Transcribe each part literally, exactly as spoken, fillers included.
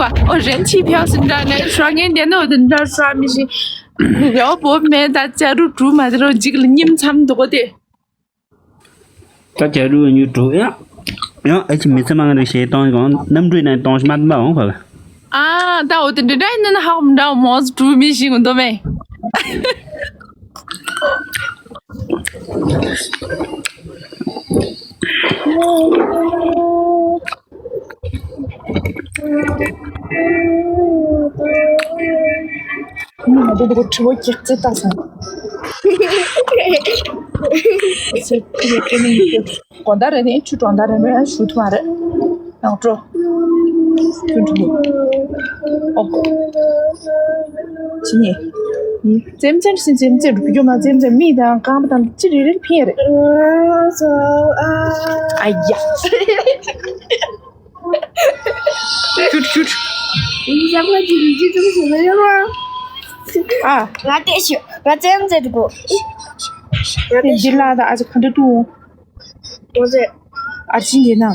ཨོ་རན་ཆི་ཕྱོགས་སུ་འདྲ་ནས་ཧྲ་ངན་དེ་ནོ་དེ་འདྲ་ཧྲ་མི་ཤེས། ཡོ་བོ་མེ་ད་ཅ་རུ་གྲུ་མ་དེ་རོ་འཇིག་ལ་ཉིམ་མཚམས་འདུག་གོ་དེ། ད་ཅ་རུ་ཉུ་གྲུ་ཡ། ཡང་ཨེ་ཅི་མི་ཚེ་མང་རེ་ཞེས་གཏོང་གང་གནམ་གྲུའི་ནང་གཏོང་ཤི་མ་མ་འོང་ག་ལ། ཨ་ད་འོ་དེ་འདྲ་འདྲ་ཡིན་ན་ཧ་གོ་མི་འདྲ་མོ་གྲུ་མི་ཤེས་གོ་འདོ་མེ། ང་ཚོ་འདི་ག་དྲི་བ་རྒྱག་རྩེ་བཏང་སོང་། དགོང་དག་རེད་ནི་ཆུ་གྲོང་དག་རེད་མེད་ཞུ་ཐུབ་མ་རེད། ནང་སྤྲོ། ཀུན་ཀྲུང་། ཨོ། ཅི་ནི། ཙེམ་ཙེམ་སི་ཙེམ་ཙེམ་རུ་ཡོ་མ་ཙེམ་ཙེམ་མི་དང་རྐང་པ་དང་ཅི་རེ་རེ་ཕིན་རེད། ཨ་ཡ། ཁྱུར་ཁྱུར། ཨ། ང་ལྟས་ཤོག་ང་ཙེམ་ཙེམ་དགོས། འདི་ལ་ད་ཨ་ཅག་ག་འདྲ་འདུག་ཨ་ཅིན་ཡིན་ན།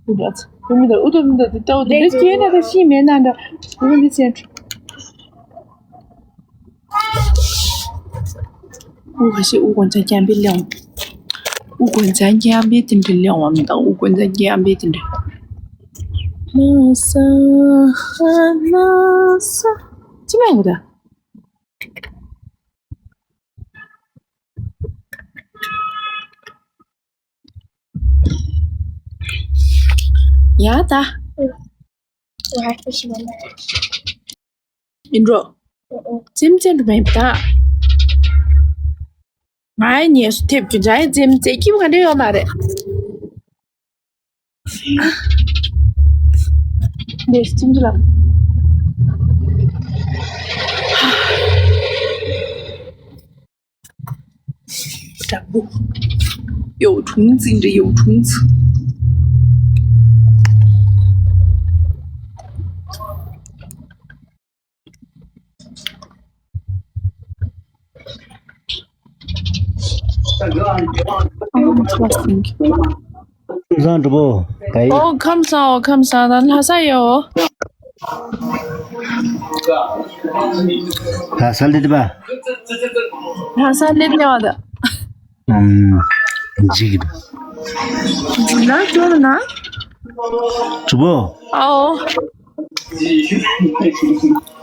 ཨུ་ཏོ་མི་འདུག་ཨུ་ཏོ་མི་འདུག་འདི་ལྟ་བུ་འདི་འདྲ་སྐྱེས་ན་ད་ཤི་མེད་ན་འདྲ། ཨུ་ཏོ་འདི་ཅན། ཨུ་ཁ་ཤི་ཨུ་གོན་ཚ་རྐྱང་པའི་ལེའོ། ཨུ་གོན་ཚ་རྐྱང་པའི་དེ་འདྲ་ལེའོ་མི་འདུག་ཨུ་གོན་ཚ་རྐྱང་པའི་དེ་འདྲ། ན་ས་ཧ་ན་ས། ཅི་མ་ཡིན་གོ་ད། ཡ་ད། ཡིན་འགྲོ། ཙེམ་ཙེམ་དུ་མེད་ད། ང་ཡི་ཉེས་སུ་ཐེབས་རྒྱུ་འཇའ་ཡི་ཙེམ་ཙེ་སྐྱིད་པོ་ག་འདྲ་ཡོད་མ་རེད། ལས་སེམས་ལ། དྲང་པོ། ཡོ་ཁྲུང་ཙིང་རེ་ཡོ་ཁྲུང་ཙི། ཁམས་བཟང་གྲུ་པོ། ག་ཡི། ཨོ་ཁམས་བཟང་ཨོ་ཁམས་བཟང་ད་ལྷ་ས་ཡོ། ལྷ་ས་ལི་ཏི་པ། ལྷ་ས་ལི་ཏི་པ་ད། ཨམ། འཇིག་གི་འདུག་ན་ཅོ་ན། གྲུ་པོ། ཨའོ།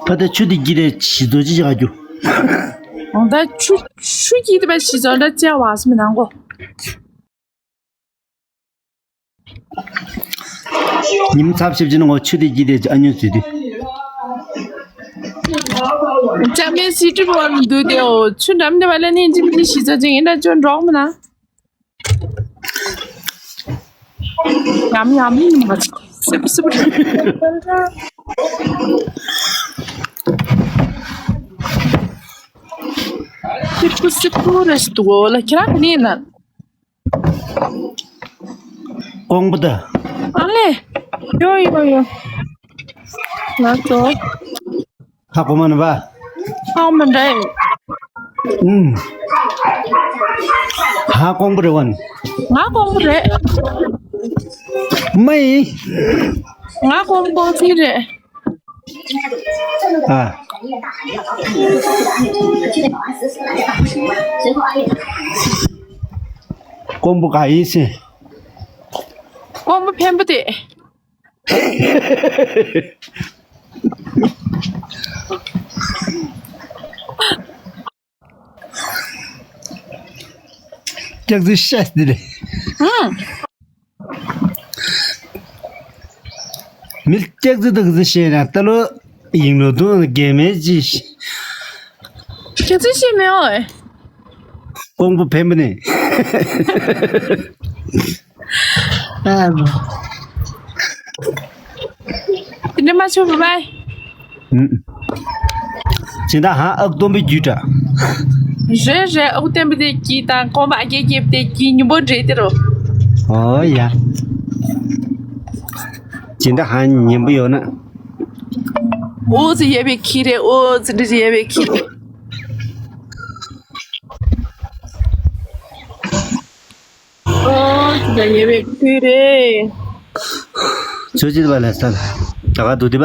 ཕ་ད་ཆུ་དེ་གྱིས་དེ་ཞི་ཚོ་ཅི་བྱ་རྒྱུ། འོང་ད་ཆུ་ཆུ་གྱིས་དེ་པ་ཞི་ཚོ་འདྲ་ཅེ་བ་སི་མི་ནང་གོ། ཉིམ་ཚབ་ཞིབ་ཅིན་ངོ་ཆུ་དེ་གྱིས་དེ་ཨ་ཉུ་ཟི་དེ། ཅ་མེ་སི་ཏྲི་བོ་ལ་འདུག་དེའོ་ཆུ་འགྲམ་དེ་བ་ལ་ནི་ཅི་མི་ཞི་ཚོ་ཅི་ཡིན་འདྲ་ཅོ་འགྲོགས་མི་ན། ཡམ་ཡམ་ཡིན་མ་སིབ་སིབ་རེད། སིབ་སིབ་རེད་འདུག་ལ་ཁྱེད་རང་ག་ནས་ཡིན་ན། ཀོང་པོ་ད། ཨ་ལེ། ཡོ་ཡོ་ཡོ། ང་ཚོ། ཧ་གོ་མ་ནི་བ། ཧ་མ་འདྲ་ཡིན། ཨུམ། ཧ་ཀོང་པོ་རེད་བ་ནི། ང་ཀོང་པོ་རེད། མ་ཡིན། ང་ཀོང་པོ་ཀོང་ཚིག་རེད། ཨ། ཀོང་པོ་ག་ཡིན་ཟེར། ཀོང་པོ་འཕན་པོ་དེ། སྐྱག་རྫུན་བཤད་འདི་རེད། ཧུམ། མི་སྐྱག་རྫུན་དང་རྫུན་བཤད་ན་ད་ལོ་ཡིན་ལོ་དུང་རྒན་མེད་ཅི། སྐྱག་རྫུན་བཤད་མེད་ཨོ། ཀོང་པོ་འཕན་པོ་ནས། ཨ་མ། དེ་འདྲ་མ་ཆོག་པ་བའི། ཨུམ། སྦྱིན་བདག་ཧ་ཨག་སྟོན་པའི་རྒྱུད་འདྲ། རེད་རེད་ཨག་སྟོན་པ་དེ་གྱིས་དང་ཀོང་པ་ཨ་རྒྱལ་རྒྱལ་པོ་དེ་གྱིས་མཉམ་པོ་འདྲེས་དེ་རོ། ཨོ་ཡ། སྦྱིན་བདག་ཧ་མཉམ་པོ་ཡོད་ན། ཨོ་ཙི་ཡ་བའི་ཁྱི་རེད་ཨོ་ཙི་འདྲ་ཡ་བའི་ཁྱི་རེད། ཨོ་ཙི་འདྲ་ཡ་བའི་ཁྱི་རེད། ཚོད་ཅིག་པ་ལ་ས། ད་ག་འདུག་དེ་པ།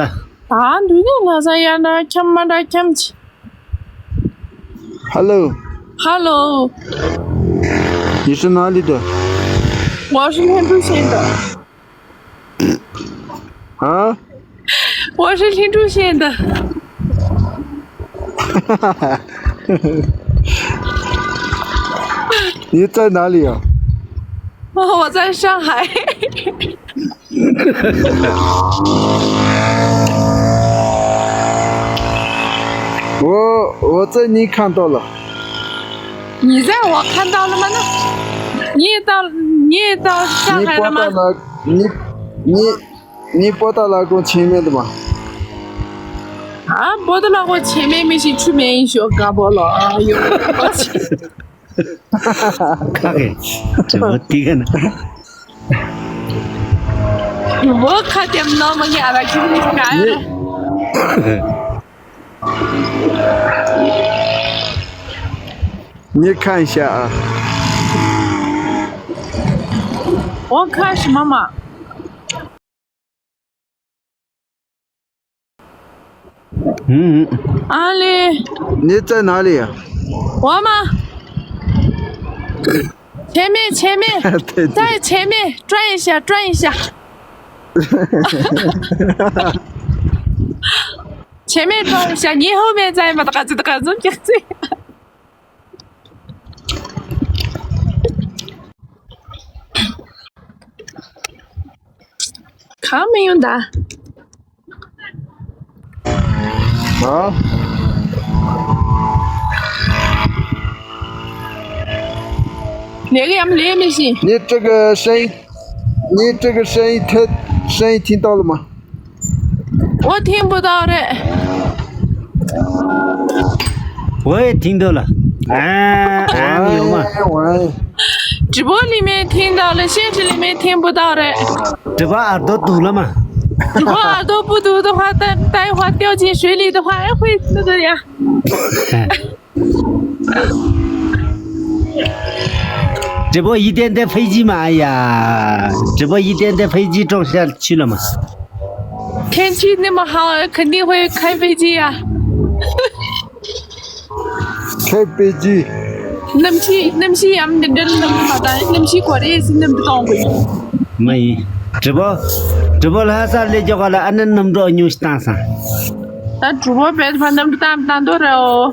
ད་འདུག་ནས་ལ་ས་ཡར་འདྲ་འཁྱམ་མར་འདྲ་འཁྱམ་ཅིག། ཧ་ལོ། ཧ་ལོ། ཡེ་ཤུ་ན་ལི་ད། 我是天柱县的。 啊？ 我是天柱县的。 你在哪里啊？ 哦，我在上海。 我我在你看到了。 你在我看到了吗？那你也到，你也到上海了吗？ 你拨到了，你你你拨到老公前面的吗？ 啊，拨到老公前面没事，去没一宿，嘎巴了，哎呦，我去。 ཁ་གེ། ཇོ་བོ་ཏི་ག་ན། ཇོ་བོ་ཁ་དེམ་ནོ་མ་ངེ་ཨ་ར་ཁྱིམ་ནི་ག་ཡོད། 你看一下啊。 我看什么嘛？ 嗯嗯。 阿里。 你在哪里呀？ 我吗？前面，前面，对对。 在前面转一下，转一下。 前面转一下，你后面再嘛，嘎吱嘎吱，嘎吱。 གང་མི་ཡོང་ད། 啊？ ལས་ཀ་ཡང་ལས་མི་ཤེས། 你这个声音，你这个声音听，声音听到了吗？ 我听不到嘞。 我也听到了。啊，啊，有吗？ 喂。 直播里面听到了，现实里面听不到嘞。 直播耳朵堵了吗？ 直播耳朵不堵的话，待，待一会儿掉进水里的话，还会那个呀。 哎。 直播一点点飞机嘛，哎呀，直播一点点飞机撞下去了嘛。 天气那么好，肯定会开飞机呀。 开飞机。 གནམ་གཤིས་གནམ་གཤིས་ཡང་འདི་འདྲ་ལ་གནམ་གྲུ་མ་བཏང་། གནམ་གཤིས་གོ་རེ་སི་གནམ་གྲུ་གཏོང་དགོས། མ་ཡིན།直播། 直播 ལྷ་ས་སླེབས་ཀྱོག་ག་ལ་ཨ་ནི་གནམ་གྲུ་ཉུང་ཞིག་བཏང་སང་། ད་直播 བེད་ཕ་གནམ་གྲུ་བཏང་བཏང་འདོད་རེད་ཨོ།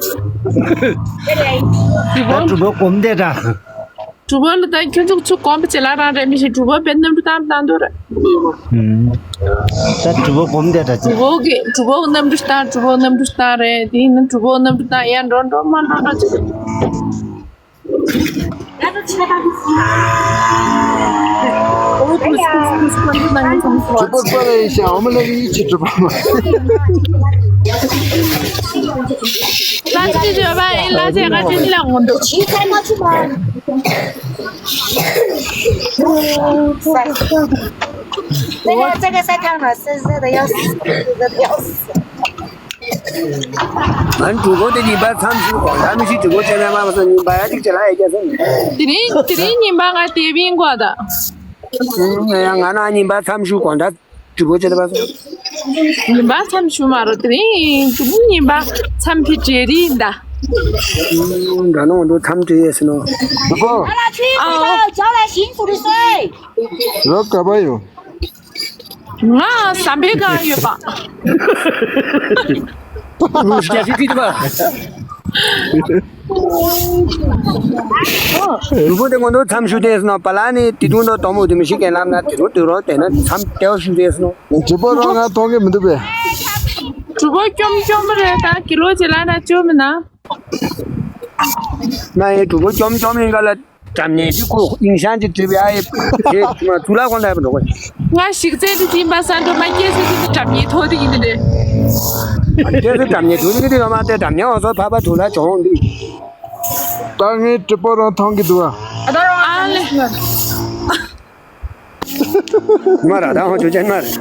直播 ད་直播 གོམ་བསྡད་འདྲ། 直播 ལ་ད་ཁྱོད་ཚོ་ཚུར་གོམ་པ་ཇེ་ལ་རང་རེད་མི་ཤེས། 直播 བེད་གནམ་གྲུ་བཏང་བཏང་འདོད་རེད། ཨུམ། ད་直播 གོམ་བསྡད་འདྲ་ཅིག། 直播 གི་直播 གནམ་གྲུ་བཏང་། 直播 གནམ་གྲུ་བཏང་རེད། དེ་ནི་直播 གནམ་གྲུ་བཏང་ཡར་འགྲོ་འགྲོ་མར་འགྲོ་འགྲོ་ཅིག་རེད། ཨོ་ཁུ་སུ་ཁུ་སུ་ཁུ་ཁུ་ནང་ངི་ཁོང་ཁོ། 直播过来一下，我们那个一起直播嘛。 ལ་ཅི་བརྗོད་པ་ཡིན། ལ་ཅི་ག་ཅི་ལ་འོང་འདུག། ང་གྲུ་གོ་དེ་ཉིན་པར་མཚམས་ཞུ་དགོངས་དག་མི་ཤེས། གྲུ་གོ་བྱས་པའི་མ་མ་སོང་ཉིན་པར་ཡ་གཅིག་བྱེད་ལ་ཡ་རྒྱ་སོང་། དེ་རིང་དེ་རིང་ཉིན་པར་ང་དེ་བིན་གོ་ད། ང་ཡང་ང་ན་ཉིན་པར་མཚམས་ཞུ་དགོངས་དག་གྲུ་གོ་བྱེད་པ་སོང་། ཉིན་པར་མཚམས་ཞུ་མ་རོ། དེ་རིང་གྲུ་གོ་ཉིན་པར་མཚམས་ཕི་བྲེ་རི་ད། འདྲ་ནོ་འདུག་མཚམས་བྲེ་ཡས་སི་ནོ། གྲུ་གོ། ཨ་ལ་ཆི་ཁ་ཇོ་ལ་ཞིང་སུ་རི་སོས། རོ་ག་པ་ཡོ། ང་ཟམ་པའི་སྒང་ཡོད་པ། རུ་སྐྱ་ཤི་ཁྲིད་པ། རུ་པོ་དེ་ངོ་ནོ་མཚམས་ཞུ་དེས་ནོ་པ་ལ་ནི་དེ་དུང་ནོ་དོ་མོ་དེ་མི་ཤི་གན་ལམ་ན་དེ་རུ་དུ་རོ་དེ་ན་མཚམས་ཏེའོ་ཞུ་དེས་ནོ། གྲུ་པོ་རང་ང་མཐོང་གི་མི་འདུག་པས། གྲུ་པོ་ཀྱོམ་ཀྱོམ་རེད། ད་ཀི་ལོ་ཅི་ལ་ན་ཅོ་མི་ན། ང་ཡི་གྲུ་པོ་ཀྱོམ་ཀྱོམ་ཡིན་ག་ལ། འགྲམ་ནས་ཅི་ཁོ་ཨིན་ཤང་ཅི་བྲིས་པའི་ཨ་ཡེ་དེ་ཅི་མ་ཐུ་ལ་ཁོང་ལ་ཡ་འགྲོ་གོ། ང་ཞིག་རྩེ་དེ་ཅི་མ་ས་འགྲོ་མ་སྐྱེ་སེ་དེ་འགྲམ་ནས་ཐོ་དེ་ཡིན་དེ། སྐྱེ་སེ་འགྲམ་ནས་ཐུ་དེ་གི་དེ་ཡོད་མ་དེ་འགྲམ་ནས་འོ་སོ་ཕ་ཕ་ཐུ་ལ་ཅོང་དེ། ད་ངའི་གྲུ་པོ་རང་མཐོང་གི་འདུག་ཨ། ཨ་ལེ། མ་ར་ད་ཧོ་ཅོ་ཅན་མ་རེད།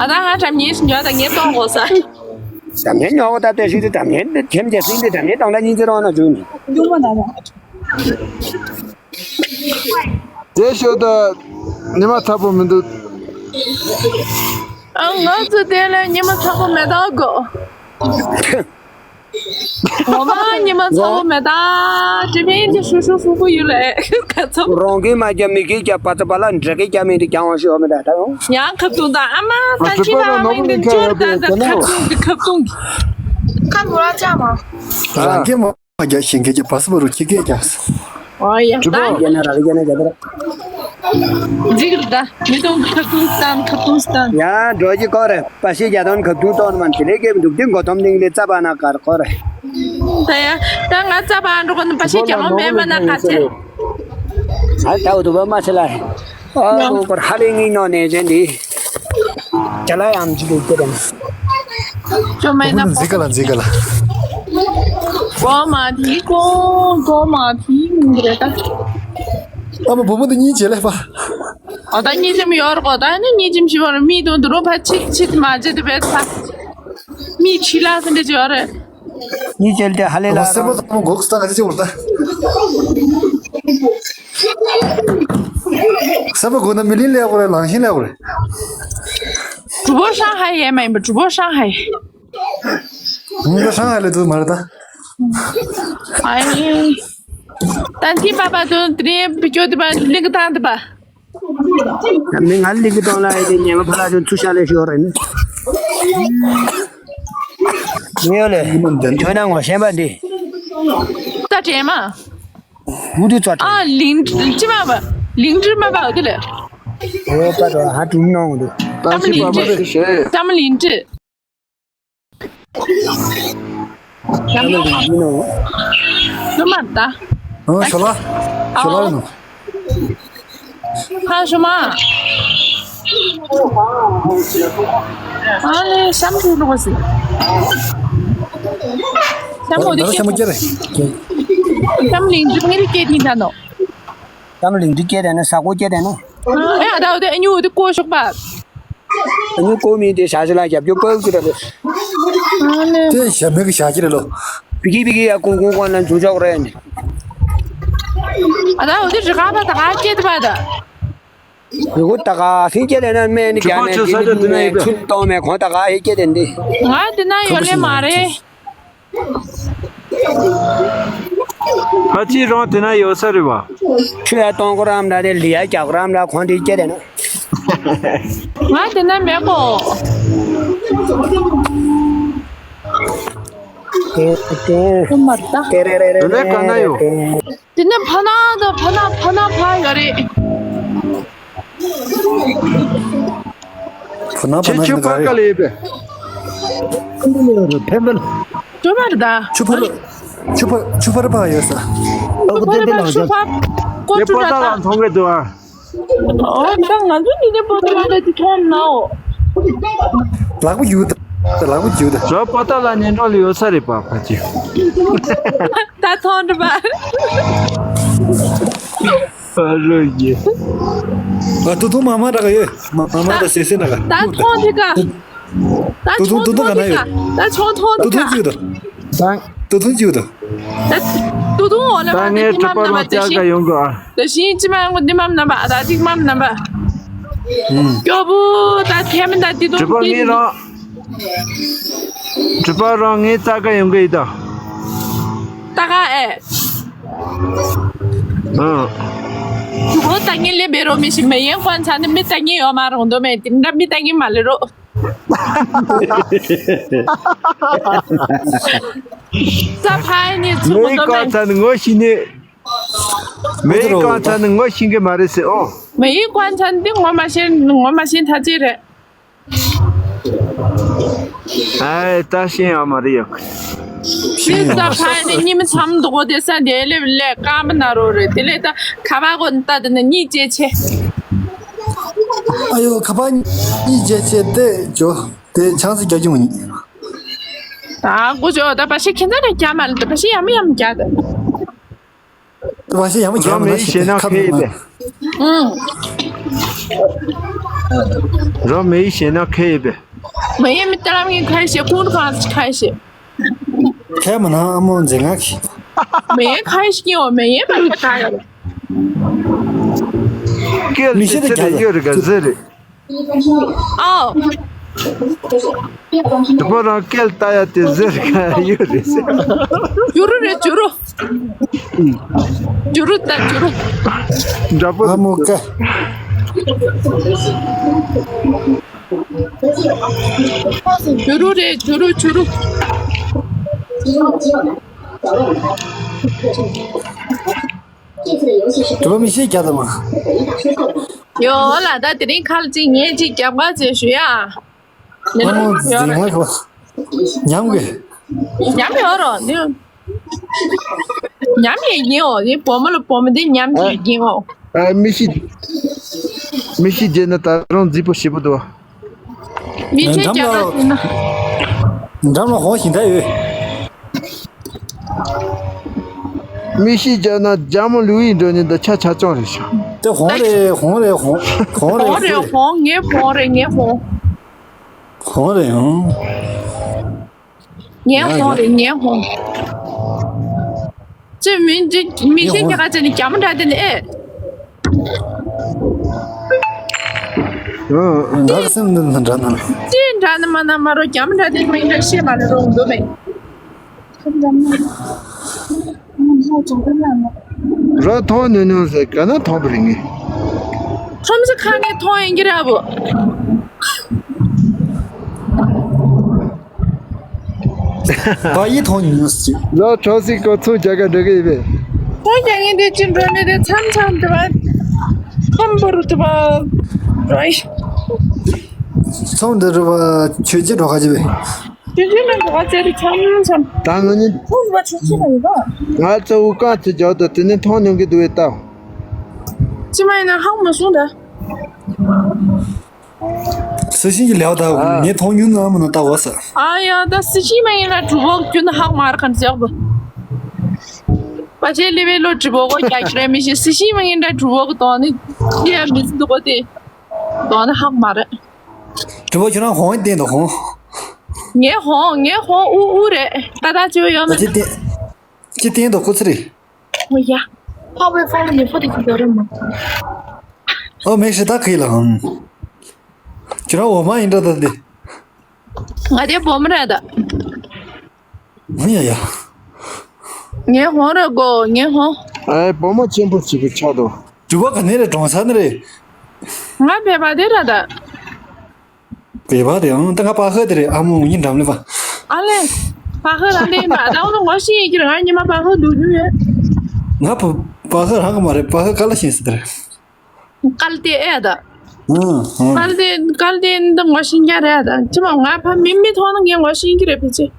ཨ་ད་ཧ་འགྲམ་ནས་ཉོ་ད་ངས་གཏོང་དགོས་ས། འགྲམ་ནས་ཉོ་གོ་ད་ལྟོས་ཤིག་དེ་འགྲམ་ནས་འདི་ཐེམ་ཅེ་སིན་དེ་འགྲམ་ནས་གཏོང་ད་ཉིན་ཚེ་རོང་ན་འཇུག་ནི། དེ་ཤོད་ད་ཉི་མ་ཚ་པོ་མི་འདུག། ཨ། ང་ཚོ་དེ་ལ་ཉི་མ་ཚ་པོ་མེ་ཏོག་དགོས། ངོ་མ་ཉི་མ་ཚ་པོ་མེ་ཏོག་དྲི་མིན་གྱི་ཧྲུ་ཧྲུ་ཧྲུ་ཧྲུ་ཡོད་ལེ། ཁ་ཚོ། རང་གིས་མ་རྒྱབ་མི་གིས་རྒྱབ། པ་ཚ་པ་ལ་འདྲ་གིས་རྒྱབ་མི་འདི་རྒྱང་བ་ཤོར་མི་འདྲ་ད་ཡོང་། ཡང་ཁ་བཏུང་དང་ཨ་མ་ད་ཁྱི་ཕ་མ་འདི་འབྱོར་ད་ད་ཁ་བཏུང་གི་ཁ་བཏུང་གི། ཁ་ལོ་ར་ཅག་མ། རང་གིས་མ། རྒྱ་ཞིང་ཁའི་ཀྱི་བ་སི་བ་རུ་ཁྱི་སྐད་ཀྱང་། ཨོ་ཡ་ད། རྒྱ་ན་ར་རྒྱ་ན་རྒྱ་ད་ར། འཇིག་ར་ད། མི་གཏོང་ཁ་བཏུང་སྟངས་ཁ་བཏུང་སྟངས། ཡ་འགྲོ་གི་ཀོ་རེ། པ་ཤི་རྒྱ་དོན་ཁ་བཏུང་གཏོང་མ་དེ་ལས་ཀྱི་འདུག་དེ་མགོ་དོམ་ནིང་ལས་རྩ་བ་ན་གར་ཀོ་རེ། ད་ཡ་ད་ང་རྩ་བ་འགྲོ་གོ་ནི་པ་ཤི་རྒྱ་མོ་མེད་མ་ན་ག་ཚེ། ཨ་ད་འུ་དུ་བ་མ་ཚེ་ལ། ཨ་ནོ་པར་ཧ་ལེ་ངི་ནོ་ནེ་ཅན་དི། ཅ་ལ་ཡམ་ཅི་ལུག་ཏེ་དང་། ཅོ་མེ་ན་པོ། འཛི་ག་ལ་འཛི་ག་ལ། གོ་མ་དི་གོ་གོ་མ་དི་མི་རེ་ད། ཨ་མ་བུ་མོ་དེ་གཉིས་བྱེད་ལས་པ། ཨ་ད་གཉིས་ཅམ་ཡོར་གོ་ད་ནི་གཉིས་ཅམ་ཞི་བར་མི་དོན་དུ་རོ་ཕ་ཆིག་ཆིག་མ་བྱེད་དེ་བེད་ད། མི་ཆི་ལ་སེ་འདྲ་ཅི་ཡོར་རེ། གཉིས་བྱེད་དེ་ཧ་ལེ་ལ་སེ་མོ་རང་། ཚ་མོ་གོག་སྟ་ག་ཅི་བར་ད། ས་བ་གོ་ན་མི་ལི་ལེགས་པོ་རེད། ལང་ཤིང་ལེགས་པོ་རེད། 主播上海也买吧，主播上海。 ང་ད་ཧྲང་ཧའེ་ལ་འདུག་མ་རེད་ད། ཨའི། ད་ཐི་པ་པ་དུ་དྲི་བི་ཅོ་དི་པ་ལི་གི་ཏང་དི་པ། མི་ང་ལི་གི་ཏང་ལ་ཨེ་དེ་ཉེ་མ་ཕ་ལ་དུ་ཚུ་ཤ་ལེ་ཤོ་རེད་ནི། ངེ་ཡོ་ལེ། ཁྱོད་ན་ངོ་ཤེས་པ་འདི། ད་དྲན་མ། བུ་དུ་ཙོ་ཨ་ལིང་ཅི་མ་བ། ལིང་ཅི་མ་བ་དི་ལེ། ཨོ་པ་དོ་ཧ་ཀྲུང་ནོང་དུ། ཏམ་ལིང་ཅི། ཏམ་ལིང་ཅི། ཡིན་ནོ། ལོ་མ་ད། ཨོ་ཤོ་ལ། ཤོ་ལ་ཡིན་ནོ། ཧ་ཤོ་མ། ཨ་ལེ་ཤམ་ཐུ་ལོ་སི། ཤམ་མོ་དི་ཤམ་མོ་ཀྱེ་རེ། ཤམ་ལིང་ཅི་ངེ་རི་ཀེ་ཏི་ད་ནོ། ཏམ་ལིང་ཅི་ཀྱེ་རེ་ན་ས་ཀོ་ཀྱེ་རེ་ན། ཨ་ཡ་ད་འོ་དེ་ཨ་ཉུ་དི་ཀོ་ཤོག་པ། ཨ་ནི་ཀོ་མི་དེ་ཞག་ཅིག་ལ་རྒྱབ་སྐྱོར་ཕོག་ཅིག་རེད། དེ་ཞབས་མེད་ཀྱི་ཞག་ཅིག་རེད་ལོ། བི་ཀི་བི་ཀི་ཡ་ཀུང་ཀུང་ཀོང་ལ་འཛུལ་ཆོག་རེད་ནི། ཨ་ད་འོ་དེ་རི་ཁ་པ་ད་ག་སྐྱེད་པ་ད། རི་ཁུ་ད་ག་སིང་སྐྱེད་ལས་ན་སྨན་ནི་རྒྱ་ནས་དེ་ནི་ཆུ་གཏོང་མེད་ཁོང་ད་ག་ཧེ་སྐྱེད་དེ་འདི། ང་དེ་ན་ཡོད་ལེ་མ་རེད། ཕ་ཅི་རང་དེ་ན་ཡོད་ས་རེད་བ། ཆུ་ཡ་གཏོང་གོ་རམ་འདྲ་རེད། ལི་ཡ་རྒྱག་གོ་རམ་འདྲ་ཁོང་དེ་སྐྱེ་རེད་ན། ང་དེ་ན་མེད་གོ། ཏེ་ཏེ། ཨོ་མ་ད། ཏེ་རེ་རེ་རེ་རེ་རེ་ཀ་ན་ཡོད། ཏེ། དེ་ན་ཕ་ན་ད་ཕ་ན་ཕ་ན་ཕ་ཡོད་རེད། ཕ་ན་ཕ་ན་ཁྱེད་ཆུ་ཕར་ག་ལ་ཡོད་པས། ཕན་པ་ལ། ཇོ་མར་ད། ཆུ་ཕར་ལ། ཆུ་ཕར་ཆུ་ཕར་ཕ་ཡོད་ས། ཨ་ཁུ་ཏན་ཏན་ལ་ཆུ་ཕར་ཀོ་ཀྲུ་ར་ད། ལ་མཐོང་གི་འདུག་ཨ། ཨོ་ད་ང་ཚོ་འདི་ནས་པོ་ཏ་ལ་དེ་མཐོང་ནའོ། ལག་པ་ཡུ་ད། ལག་པ་ཡུ་ད། ཇོ་པོ་ཏ་ལ་ཉེ་འགྲོ་ལ་ཡོད་ས་རེད་པ་ཕ་ཅི། ད་མཐོང་འདྲ་པ། ཨ་རོ་ཡེ། ང་ཏུ་ཏུ་མ་མ་ར་ག་ཡེ། མ་མ་ར་སེ་སེ་ན་ག་ད་མཐོང་དེ་ག་ད་ཏུ་ཏུ་ཏུ་ཏུ་ག་ན་ཡོད། ད་ཆོང་ཐོང་དེ་ག་ཏུ་ཏུ་ཅིག་ད། ཏུ་ཏུ་ཅིག་ད། ད་ཏུ་ཏུ་འོ་ལ་ད་མ་ངའི་ད་ཅིག་མ་མ་ན་མ་ད་ཤི། ད་ཤི་ཅི་མ་ཡང་གོ་འདི་མ་མ་ན་མ་ད་ཅིག་མ་མ་ན་མ། ཀྱོ་བུ་ད་ཐེ་མི་ད་ཏི་ཏུ་ཏི། གྲུ་པ་ངའི་རང་། གྲུ་པ་རང་ངའི་རྩ་ཁ་ཡོང་གི་ཡིན་ད། ད་ག་ཨེ། ཨ། གྲུ་པ་ད་ངའི་ལེ་བེ་རོ་མི་ཤི་མེ་ཡན་ཀོན་ཚ་ནི་མི་ད་ངའི་ཡོ་མ་རུང་དོ་མེ་ཏི་འདྲ་མི་ད་ངའི་མ་ལེ་རོ། ད་ཕ་ཡི་ནི་ཚུ་མི་མེ་ཡན་ཀོན་ཚ་ནི་ངོ་ཤི་ནི། མེ་ཡན་ཀོན་ཚ་ནི་ངོ་ཤི་གི་མ་རེད་ཟེར་ཨོ། མེ་ཡན་ཀོན་ཚ་ནི་ངོ་མ་ཤེས་ངོ་མ་ཤེས་ཐ་ཅི་རེད། ཨའི་ད་ཤེས་ཡོད་མ་རེད་ཡོད། ཤེས་ཡོད་མ་རེད། ད་ཕ་ནི་ཉི་མ་མཚམས་འདུག་གོ་དེ་ས་དེ་ལེབ་ལེ་ཀམ་ན་རོ་རེད་དེ་ལེ་ད་ཁ་པ་གོ་ད་དེ་ནི་གཉིད་ཅེ་ཆེ། ཨ་ཡོ་ཁ་པ་གཉིད་ཅེ་ཆེ་དེ་ཇོ་དེ་ཆང་སི་རྒྱག་རྒྱུ་མ་ཉིད། ད་གོ་ཇོ་ད་པ་ཤི་ཁྱེད་ད་རེ་རྒྱ་མ་ལ་ད་པ་ཤི་ཡ་མི་ཡ་མི་རྒྱ་ད། བ་ཤེ་ཡང་མ་རོ་མེ་ཡི་ཞེ་ན་ཁེ་ཡི་པས། ཨང་། རོ་མེ་ཡི་ཞེ་ན་ཁེ་ཡི་པས། མེ་ཡི་མི་ཏ་ལམ་གི་ཁ་ཤེ་ཁུང་ཁ་ཁ་ཤེ། ཁེ་མ་ན་ཨ་མོ་འཛེ་ང་ཁི། མེ་ཡི་ཁ་ཤེ་ཡོ་མེ་ཡི་མ་ཁ་ཁ་ཡོ། ཀེལ་མི་ཤེས་ཏེ་ཚེ་རེ་ཡོད་རེ་ག་ཟེ་རེ། ཨའོ། དེ་པོ་རང་སྐད་ལྟ་ཡ་དེ་ཟེར་ག་ཡོད་རེད། ཇུ་རུ་རེད། ཇུ་རུ། ཇུ་རུ་ལྟ། ཇུ་རུ། འདྲ་པོ། ཨ་མོ་ཀ། ཇུ་རུ་རེད། ཇུ་རུ། ཇུ་རུ། དུ་བ་མི་ཤེས་རྒྱ་དང་མ། ཡོ་ལ་ད་དེ་རིང་ཁ་ལ་ཅིག་ངས་ཅིག་རྒྱབ་ཁ་ཅིག་ཞུ་ཡ། ཨ་མོ་ཟིང་ང་གོ། ཉམས་གི། ཉམས་ཡོད་རོ་ནི། ཉམས་ཡེ་ཉེའོ་ནི་བུ་མོ་ལ་བུ་མོ་འདི་ཉམས་ཡེ་ཉེའོ། ཨ་མི་ཤི། མི་ཤི་རྒྱལ་ན་ད་རུང་རྫིག་པོ་ཞེ་པོ་འདུག་མི་ཤི་རྒྱལ་ན་འགྲམ་ལ་ཧོང་ཞིང་ད་ཡོད། མི་ཤི་རྒྱ་ན་རྒྱ་མོ་ལུས་ཡིན་འགྲོ་ནི་འདི་ཆ་ཆ་ཅང་རེད་ཤག་དེ་ཧོང་རེད། ཧོང་རེད། ཧོང་ཧོང་རེད། ཧོང་རེད། ཧོང་། ངའི་ཧོང་རེད། ངའི་ཧོང་། ཧོང་རེད། ཧོང་། ངའི་ཧོང་རེད། ངའི་ཧོང་། ཅི་མི་འདི་མི་ཤི་རྒྱ་ག་ཅི་ནི་རྒྱ་མོ་འདྲ་དེ་ནི་ཨེ། ང་གི་སེམས་འདི་འདྲ་ན། ཅི་འདྲ་ནི་མ་ན་མ་རོ་རྒྱ་མོ་འདྲ་དེ་མི་འདྲ་ཤེས་མ་ལ་རོ་འདོད་མེད། ར་མཐོང་ནུས་ནུས་ཟེར་ག་ན་མཐོང་པ་རེད་ངས། ཁྲོམ་ས་ཁ་ནས་མཐོང་ཡིན་གྱི་ར་བུ། བ་ཡི་མཐོང་ནུས་ནུས་ཟེར། ལོ་གྲོ་སི་ཀོ་ཚུར་རྒྱ་གར་འགྲོ་གི་ཡིན་པས། ཁོང་རྒྱ་ངན་དེ་ཅི་འགྲོ་ནི་དེ་མཚམས་མཚམས་དུ་བ། ཁམ་བུ་རུ་དུ་བ། རོ་ཡི། མཚམས་འདི་རུ་བ་ཆོས་རྗེ་འགྲོ་ཁ་ཅི་བས། དེ་རྗེས་ལ་འགྲོ་བ་ཚེ་རིང་ཚང་མ་ཚང་། ད་ང་ནི། ཁོང་འགྲོ་བ་ཆུ་ཆེ་ལ་ཡོད་པ། ང་ཚོ་དབུ་རྐང་ཚོ་རྒྱག་དུ་དེ་ནི་མཐོང་མྱོང་གི་འདུག་བས་ལྟ། ཅི་མ་ཡིན་ན་ཧང་མ་སོང་ད། སི་ཤིང་གི་ལེའུ་ད་ཨ། ངས་མཐོང་མྱོང་ན་མ་ན་ལྟ་བ་ས། ཨ་ཡ་ད་སི་ཤིང་མ་ཡིན་ན་གྲུ་བོ་རྒྱུ་ན་ཧག་མ་ར་གན་ཅག་པ། པ་ཆེ་ལི་བེ་ལོ་གྲུ་བོ་གོ་རྒྱག་གི་རེད་མི་ཤེས། སི་ཤིང་མ་ཡིན་ན་གྲུ་བོ་གི་དོན་ནི་ཡ་མི་འདུག་གོ་དེ། དོན་ནི་ཧག་མ་རེད། གྲུ་བོ་ཁྱོད་རང་ཧོང་བསྟན་དུ་ཧོང་། ངའི་ཧོང་། ངའི་ཧོང་དབུ་དབུ་རེད། ད་ལྟ་ཅི་ཡོད་མེད། ཅི་བསྟན། ཅི་བསྟན་དུ་ཁོ་ཚི་རེད། ཨོ་ཡ། ཕ་བའི་ཕ་ལ་ཉི་ཕོ་དེ་ཅི་འདོད་རེད་མ། ཨོ་མེག་ཤི་ད་ཁི་ལ་ཧང་། ཁྱོད་རང་འོ་མ་ཡིན་འདྲ་ད་འདི། ང་དེ་བུ་མོ་རེད་ད། ཨོ་ཡ་ཡ། ངའི་ཧོང་རེད་གོ། ངའི་ཧོང་། ཨའི་བུ་མོ་ཆེན་པོ་ཅིག་གི་ཆགས་འདུག་གྲུ་བོ་ག་ནས་རེད། གྲོང་གསར་ནས་རེད། ང་བོད་པ་དེ་རེད་ད། བོད་པ་དེ་ཡང་ད་ང་པ་ཧི་དེ་རེད། ཨ་མོ་ངའི་འགྲམ་ལ་བ། ཨ་ལེ། པ་ཧི་རང་དེ་ཡིན་པ་ད་འོ་ན་ངོ་ཤེས་ཡིན་གྱི་རེད། ང་ཉི་མ་པ་ཧི་འདུག་རྒྱུ་ཡོད། ང་པ་པ་ཧི་རང་གི་མ་རེད། པ་ཧི་ཀ་ལ་ཤེས་སི་དེ་རེད། ཀལ་ཏེ་ཨེ་ད། ཨང་ཨང་། ཀལ་ཏེ་ཀལ་ཏེ་འདི་ངོ་ཤེས་རྒྱུ་རེད་ད། ཅི་མ་ང་ཕ་མི་མི་མཐོང་ན་ངས་ངོ་ཤེས་ཀྱི་རེད་ཕལ་ཆེར།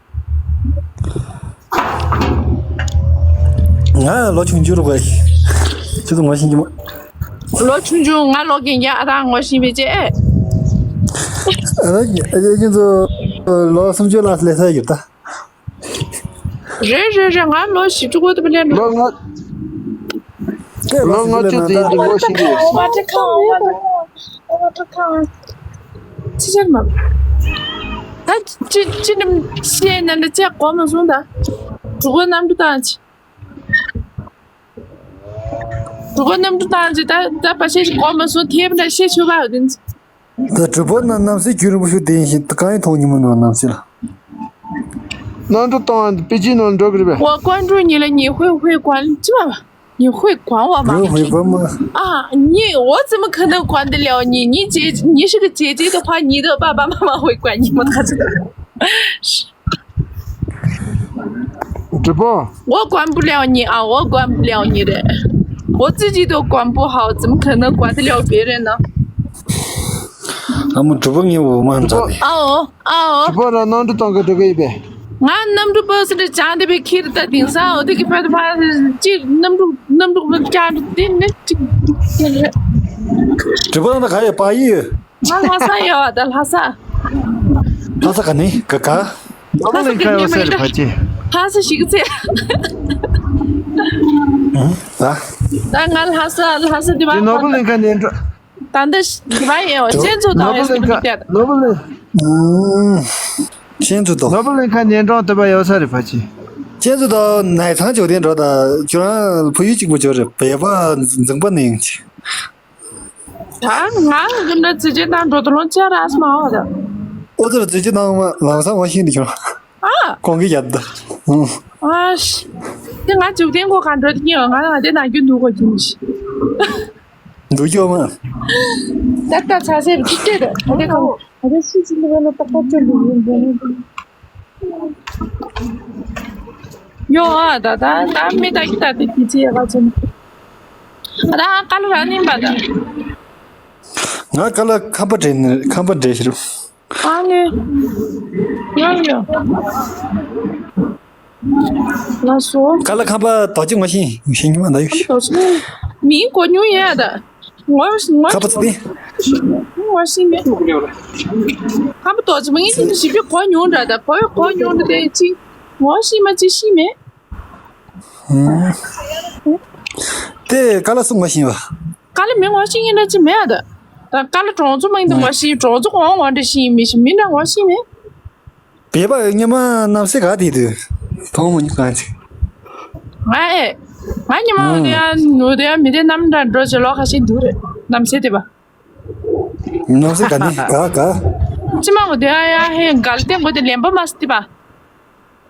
ང་ལོ་ཆུང་ཆུང་རུ་གོ་ཡི། ཁྱོད་ཚོ་ངོ་ཤེས་ཀྱི་མ། ལོ་ཆུང་ཆུང་ང་ལོ་རྒན་རྒན་ཨ་ད་ངོ་ཤེས་ཕལ་ཆེར་ཨེ། ཨ་ད་ཁྱོད་ཚོ་ལོ་སུམ་ཅུ་ལ་སླེབས་ས་ཡོད་ད། རེད་རེད་རེད། ང་ལོ་བཞི་བཅུ་གོ་དུ་པ་ལེན་ལོ་ལོ་ང་། ལོ་ལྔ་བཅུ་ཙམ་ཡིན་དུས་ངོ་ཤེས་ཀྱི་ཡོད། ཨོ་མ་ཏྲི་ཁང་། ཨོ་མ་ཏྲི་ཁང་། ཅི་བྱེད་མ། ད་ཅི་ཅི་ནམ་ཤེས་ན་འདྲ་ཅེས་གོ་མ་སོང་ད། གྲུ་གུ་གནམ་གྲུ་བཏང་ཅི། གྲུ་གུ་གནམ་གྲུ་བཏང་ཅི། ད་ད་པ་ཤེས་གོ་མ་སོང་། ཐེབས་འདྲ་ཤེས་ཆོག་པ་ཡོད་དེ། ད་གྲུ་པ་ན་རྣམ་སྲས་རྒྱུན་རིང་པོ་ཞིག་བསྡད་ཤིང་གང་ཡིན་མཐོང་མྱོང་མི་འདུག་རྣམ་སྲས་ལ། གནམ་གྲུ་བཏང་པེ་ཅིན་ནང་འགྲོ་གི་རེད་པས། 我关注你了，你会不会管？这么你会管我吗？ 会会管吗？ 啊，你我怎么可能管得了你？你姐，你是个姐姐的话，你的爸爸妈妈会管你吗？他这个。 直播。 我管不了你啊，我管不了你的，我自己都管不好，怎么可能管得了别人呢？ ཨ་མོ་གྲུ་པ་ངའི་འོ་མ་འཛག་ནས། ཨའོ། ཨའོ། གྲུ་པ་ར་གནམ་གྲུ་བཏང་གི་འགྲོ་གི་ཡིན་པས། ང་གནམ་གྲུ་པ་སི་འདྲ་བྱང་དེ་པའི་ཁྱེར་ད་དེང་སང་འོ་དེ་གི་ཕ་དུ་ཕ་ཅིག་གནམ་གྲུ་གནམ་གྲུ་པ་བཅག་འགྲོ་དེ་ནི་ཅིག་དེ་རེད། གྲུ་པ་ད་ག་ཡོད་པ་ཡི་ཡོད། ང་ལྷ་ས་ཡོད་བ་ད་ལྷ་ས། ལྷ་ས་ག་ནས་ག་ག་ནོར་བུ་གླིང་ཁ་ཡོད་ས་རེད་ཕ་ཆེ། ལྷ་ས་ཞིག་ཚེ། ད། ད་ང་ལྷ་ས་ལྷ་ས་དེ་བ། དེ་ནོར་བུ་གླིང་ཁ་ནས་འགྲོ། ད་འདི་དེ་བ་ཡོད་ཅན་ཚོ་དང་ནོར་བུ་གླིང་ཁ་ནོར་བུ་གླིང་། ཅན་ཚོ་དང་། ནོར་བུ་གླིང་ཁ་ནས་འགྲོ་དེ་བ་ཡོད་ས་རེད་ཕ་ཆེ། ཅན་ཚོ་དང་ནས་ཚང་ཇོ་དེ་འགྲོ་ད་ཁྱོད་རང་ཕ་ཡུལ་གཅིག་པུ་ཇོ་རེད་བས་པ་འཛིང་པ་ནས་ཡིན་ཅི། ད་ང་གི་འདྲ་ཙི་ཅི་དང་འགྲོ་དུ་ལོང་ཅི་ར་སྨྲ་བ་ད། ཨོ་ཙི་ར་ཙི་ཅི་དང་མ་ལམ་སང་མ་ཤེས་འདི་ཁྱོད། ཨ། ཁོང་གི་ཡབ་ད། ཨ་ཤི། དེ་ང་ཅུག་ཏེང་གོ་ག་འགྲོ་དེ་ཉེ་ང་ང་དེ་ན་རྒྱུ་འདུག་གོ་ཅི་མི་ཤི། འདུག་ཡོད་མ། ད་ལྟ་ཚ་སེ་རུ་ཅི་ཏེ་ར་ང་དེ་གང་ང་དེ་ཤི་ཅི་འདི་བ་ལ་ཏག་ཏག་ཅོ་འདུག་ཡིན་འདུག་ཡོ་ཨ་ད་ད་ད་མི་ད་ཀི་ད་དེ་ཀི་ཅི་ཡ་ག་ཅན། ཨ་ད་ཀ་ལ་ར་ནིན་པ་ད། ང་ཀ་ལ་ཁམས་པ་འདྲེ་ནི་ཁམས་པ་འདྲེ་ཤི་རུ། ཨ་ནི། ཡོ་ཡོ། ལ་སོ། ཀ་ལ་ཁམས་པ་དོ་ཅི་མ་ཤེས་ཤེས་ཉི་མ་ད་ཡོ་ཤི། མི་གོ་ཉུང་ཡ་ད། ངོ་ངོ་ཁ་པ་ཚ་ཏེ། ངོ་ཤེས་མེད། ཁ་པ་ཏོག་ཙམ་ངས་དེ་འདྲ་ཞིབ་ཅིག་གོ་མྱོང་འདྲ་ད་གོ་གོ་མྱོང་འདྲ་དེ་ཅི། ངོ་ཤེས་མ་ཅི་ཤེས་མེད། ཧུམ། དེ་ཀ་ལ་སུ་ངོ་ཤེས་པ། ཀ་ལ་མི་ངོ་ཤེས་ཡིན་འདྲ་ཅི་མེད་ད། ད་ཀ་ལ་གྲོང་ཚོ་མ་ཡིན་ད་ངོ་ཤེས་གྲོང་ཚོ་གོང་ངོ་འདྲ་ཤེས་མི་ཤེས་མི་འདྲ་ངོ་ཤེས་མེད། བེ་བ་ཉི་མ་གནམ་སེ་ག་དེ་དུས་མཐོང་མོ་ཉི་གང་ཚིག་ང་ཨེ། ང་ཉི་མ་འོ་དེ་ཡང་འོ་དེ་ཡང་མི་དེ་གནམ་འདྲ་འགྲོ་བྱེད་ལོ་ཁ་ཤས་འདུག་རེད་གནམ་སེ་དེ་བ། གནམ་སེ་ག་ནི་ག་ག་ཅི་མ་འོ་དེ་ཡང་ཡང་ཧེ་གལ་ཏེ་འགོ་དེ་ལེན་པ་མ་སི་དེ་བ།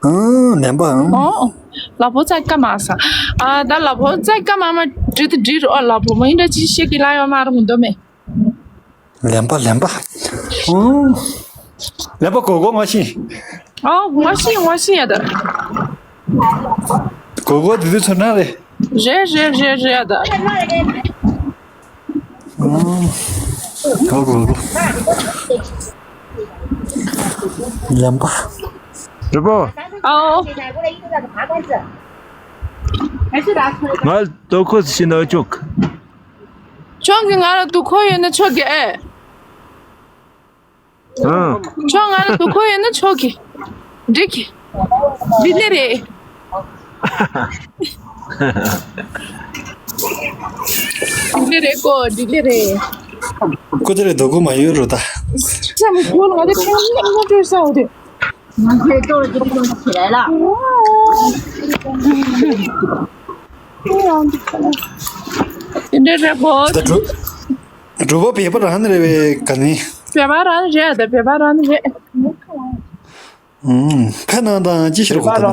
ཨང་ལེན་པ་ཨང་། ཨོ། ལ་ཕོ་ཙ་ཀ་མ་ས། ཨ་ད་ལ་ཕོ་ཙ་ཀ་མ་མ་འདྲི་དེ་འདྲི་རོ་ལ་ཕོ་མ་ཡིན་འདྲ་ཅི་ཤེས་ཀྱི་ལ་ཡོ་མ་ར་མི་འདོ་མེ། ལེན་པ་ལེན་པ། ཨོ། ལེན་པ་གོ་གོ་ང་ཤི། ཨོ་ང་ཤི་ང་ཤི་ཡ་ད། གོ་གོ་དེ་དུས་ཚོད་ན་རེད། རེད་རེད་རེད་རེད་ཡ་ད། ཨོ། གོ་གོ་གོ། ལེན་པ། རི་པོ། ཨོ། ང་དོ་ཁོ་སི་ནོ་ཅོག་ཁྱོད་ཀྱིས་ང་ལ་སྡུག་ཁོ་ཡོད་ན་ཆོག་གི་ཨེ། ཨང་། ཁྱོད་ང་ལ་སྡུག་ཁོ་ཡོད་ན་ཆོག་གི་འགྲིག་གི་འདི་ལེ་རེད། འདི་ལེ་རེད་ཀོ་འདི་ལེ་རེད། ཀོ་དེ་རེད་སྡུག་ཁོ་མ་ཡོད་རོ་ད། ཅམ་ཀུན་ང་དེ་ཁྱོད་ངོ་སྤྲོད་ས་འོ་དེ། དེ་འདྲ་རེད་གོ། ད་གྲོ་གྲོ་པོ་བེད་པ་རང་ནི་རེད་པས་ག་ནི། བེད་པ་རང་རེད་ད་བེད་པ་རང་རེད། ཨུམ། ཁ་ནང་དང་ཅི་ཤེས་རོགས་ད་ལ།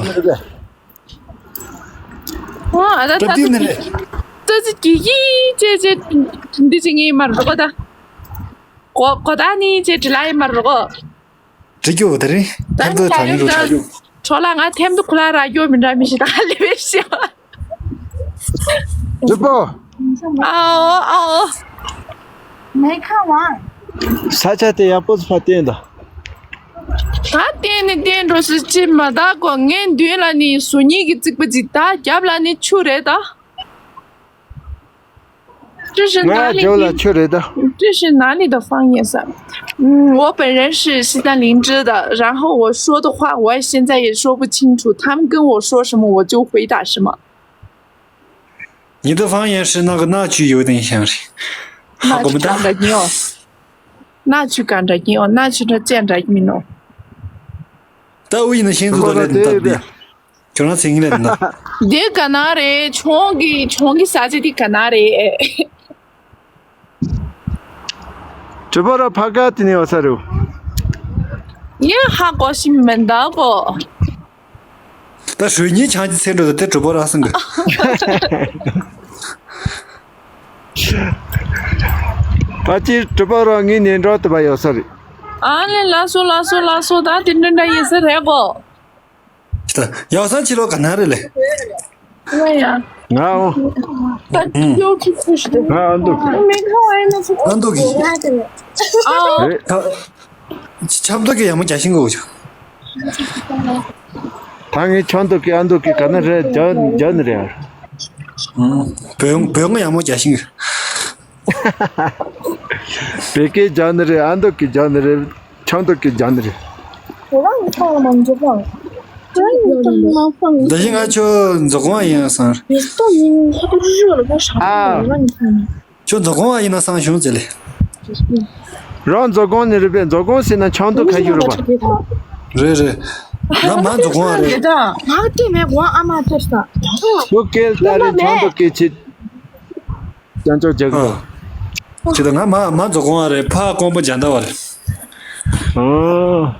ཨོ་ཨ་ད་ད་ད་དུས་ནི་རེད། ད་ཅི་གི་ཡི་ཅེ་ཅེ་འདི་ཅི་ངའི་མར་རོགས་ད། གོ་གོ་ད་ནི་ཅེ་དྲི་ལ་ཡི་མར་རོགས། འགྲིག་གི་འོ་ད་རིང་ཐེམ་ཐོ་གྲ་རྒྱུག་གྲ་རྒྱུག་གྲོ་ལ་ང་ཐེམ་ཐོ་ཁུ་ལ་ར་རྒྱུ་མི་འདྲ་མི་ཤི་ད་ལེ་བེ་ཤི། རི་པོ། ཨའོ་ཨའོ། 没看完。 ས་ཆ་དེ་ཡག་པོ་ཕ་བསྟན་ད། ད་བསྟན་ནི་བསྟན་འགྲོ་སྲིད་ཅི་མ་ད་གོ་ངའི་མདུན་ལ་ནི་སུ་གཉིས་ཀྱི་རྩིག་པ་ཅིག་ད་རྒྱབ་ལ་ནི་ཆུ་རེད་ད། 这是哪里的？ ང་རྒྱབ་ལ་ཆུ་རེད་ད། 这是哪里的方言噻？嗯，我本人是西藏林芝的，然后我说的话，我现在也说不清楚，他们跟我说什么，我就回答什么。 你的方言是那个那句有点像是，那句干着你哦，那句干着你哦，那句的见着你哦。 ད་འུ་ཡིན་ན་ཤེས་འདུག་ད་རེད་ད་དེ། ཁྱོད་རང་ཚིག་ངན་ལས་ན། འདི་ག་ན་རེད། ཆུང་གི་ཆུང་གི་ས་ཆ་འདི་ག་ན་རེད། གྲི་པོ་ར་ཕ་ག་དེ་ནས་འོ་ས་རུ། ངས་ཧ་གོ་ཤི་མི་འདུག་གོ། ད་ཞོལ་ཉིན་ཆང་གི་ཚེ་འགྲོ་ད་དེ་གྲི་པོ་ར་སང་གི། ཕ་ཅིར་གྲི་པོ་ར་ངའི་ནས་འགྲོ་ཐུབ་པ་ཡོད་ས་རེད། ཨ་ལེ་ལགས་སོ་ལགས་སོ་ལགས་སོ། ད་དེ་འདྲ་འདྲ་ཡིན་ས་རེད་གོ། ཡག་སང་ཕྱི་ལོགས་ག་ན་རེད་ལེ། ང་ཡ། ང་འོ། ད་ཡོ་ཁི་ཁུ་ཤི་དེ། ང་ཨ་མདོ་གི། མེ་ཁ་བའི་ན་ཚོ། ཨ་མདོ་གི། ཨ། རེད། ཆབ་མདོ་གི་ཡག་མོ་རྒྱག་ཤིང་གོ། ད་ངས་ཆབ་མདོ་གི་ཨ་མདོ་གི་ག་ན་རེད་རྒྱག་རྒྱག་ནི་རེད། བོད་བོད་ངོ་ཡག་མོ་རྒྱག་ཤིང་གི། བོད་སྐད་རྒྱག་ནི་རེད། ཨ་མདོ་སྐད་རྒྱག་ནི་རེད། ཆབ་མདོ་སྐད་རྒྱག་ནི་རེད། ད་བཞིན་ང་ཁྱོད་འཛུགས་དབང་ཡིན་བསམ། ཨ། ཁྱོད་འཛུགས་དབང་ཡིན་ན་བསམ་བྱུང་ཟེར་ལེ། རང་འཛུགས་དབང་ནི་རེད་པས། འཛུགས་དབང་ཟེར་ན་ཆབ་མདོ་ཁ་ཤས་རེད་པ། རེད་རེད། ང་མ་འཛུགས་དབང་རེད། ང་སྐད་མེད་དབང་ཨ་མ་སྐད་ས། བོད་སྐད་ལྟར་རེད། ཆབ་མདོ་སྐད་ཆེད། ཅང་ཅོག་རྒྱག་གི་འདུག་ཅི་ད་ང་མ་མ་རྫོགས་གོང་བ་རེད། ཕ་ཀོང་པོ་ཇ་འདྲ་བ་རེད། ཨོ།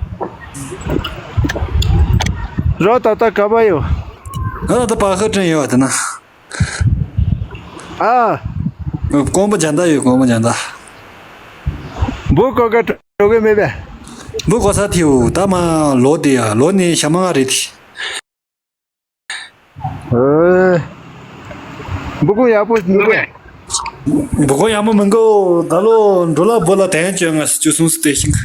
རོ་ད་ལྟ་ག་པར་ཡོད། ང་ད་ལྟ་པ་ཧ་ཀྲན་ཡོད་བ་དེ་ན། ཨ། ཀོང་པོ་ཇ་འདྲ་ཡོད། ཀོང་པོ་ཇ་འདྲ། འབུ་གོ་ག་འགྲོ་གི་མེད་པས། འབུ་གོ་ས་ཐིའུ་ད་མ་ལོ་དེ་ཡ་ལོ་ནི་ཞག་མ་ལྔ་རེད་དེ། ཨེ། འབུ་གོ་ཡག་པོ་འདུག་གས། འབུ་གོ་ཡག་པོ་མི་འགོ་ད་ལོ་འགྲོ་ལ་འབུ་ལ་དན་བཅོ་ལྔ་བཅུ་གསུམ་སུ་དེ་ཤིང་།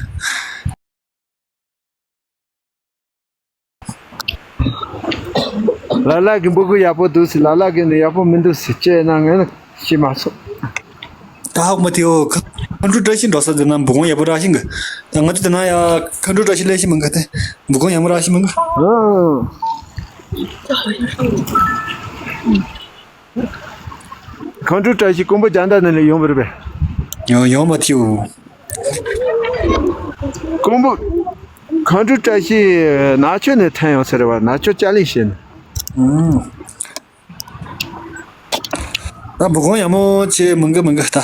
ལ་ལ་གི་འབུ་གོ་ཡག་པོ་འདུག་ཟེར། ལ་ལ་གི་ནི་ཡག་པོ་མི་འདུག་ཟེར་བཅད་ན་ངས་ཤི་མ་སོང་། ད་ཧག་མ་ཐིའུ་ཁ་ཁ་འབྲུ་བཀྲ་ཤིས་འགྲོ་ས་དེ་ན་འབུ་གོ་ཡག་པོ་རག་ཤིང་གི། ད་ང་ཚོ་དེ་ན་ཡ་ཁ་འབྲུ་བཀྲ་ཤིས་ལས་ཤིང་མི་འགའ་དེ་འབུ་གོ་ཡག་མོ་རག་ཤིང་མི་འགའ། ཨང་། ཁ་འབྲུ་བཀྲ་ཤིས་ཀོང་པོ་ཇ་འདྲ་ནས་ལས་ཡོང་བར་པས། ཡོང་ཡོང་མ་ཐིའུ། ཀོང་པོ། ཁ་འབྲུ་བཀྲ་ཤིས་ནག་ཆུ་ནས་ཐོན་ཡོང་ཟེར་བ། ནག་ཆུ་ཅ་ལིང་བྱས་ནས། ཨང་། ད་འབུ་གོ་ཡག་མོ་བྱས་མི་འགའ་མི་འགའ་ད།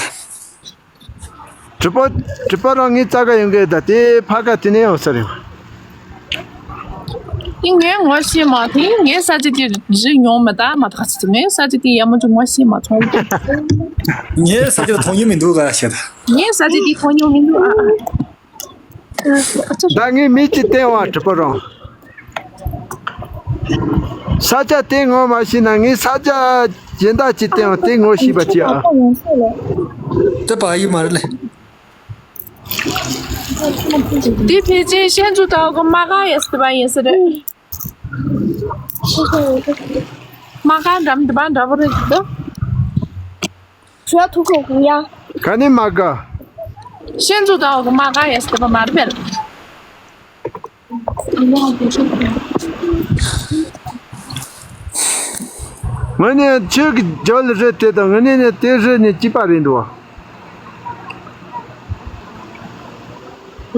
གྲུ་པ། གྲུ་པ་རང་ངའི་རྩ་ཁ་ཡོང་གི་ད་དེ་ཕ་ཁ་དེ་ནས་ཡོང་ས་རེད། དེ་ངས་ངོ་ཤེས་མ་ཐུབ། ངས་ས་ཆ་དེ་རིག་མྱོང་མེད། ད་མ་ཐག་ཆེད་དུ་ངས་ས་ཆ་དེ་ཡག་མོ་ཅིག་ངོ་ཤེས་མ་ཐུབ། ངས་ས་ཆ་མཐོང་མྱོང་མི་འདུག་ག་ཤེས་ད། ངས་ས་ཆ་དེ་མཐོང་མྱོང་མི་འདུག་ཨ་ཨ། ད་ངས་མི་གཅིག་བསྟན་བ་གྲུ་པ་རང་། ས་ཆ་དེ་ངོ་མ་ཤེས་ན་ངས་ས་ཆ་གཞན་དག་ཅིག་བསྟན་བ་དེ་ངོ་ཤེས་པ་ཅིག་ཨ། དེ་པ་ཡིན་མ་རེད་ལེ། འདི་ཕལ་ཆེར་ཤན་ཚུ་དག་གི་མ་ག་ཡ་སི་པ་ཡིན་ས་རེད། མ་ག་འགྲམ་འདི་པ་འདྲ་པོ་རེད་འདུག་ཚོ་ཐུག་གོ་གུ་ཡ། ག་ནི་མ་ག་ཤན་ཚུ་དག་གི་མ་ག་ཡ་སི་པ་མ་རེད་པས། ང་ནི་ཁྱོད་ཀྱི་རྒྱབ་ལ་རི་དེ་དང་ང་ནི་ནི་དེ་རི་ནི་གཅིག་པ་རེད་འདུག་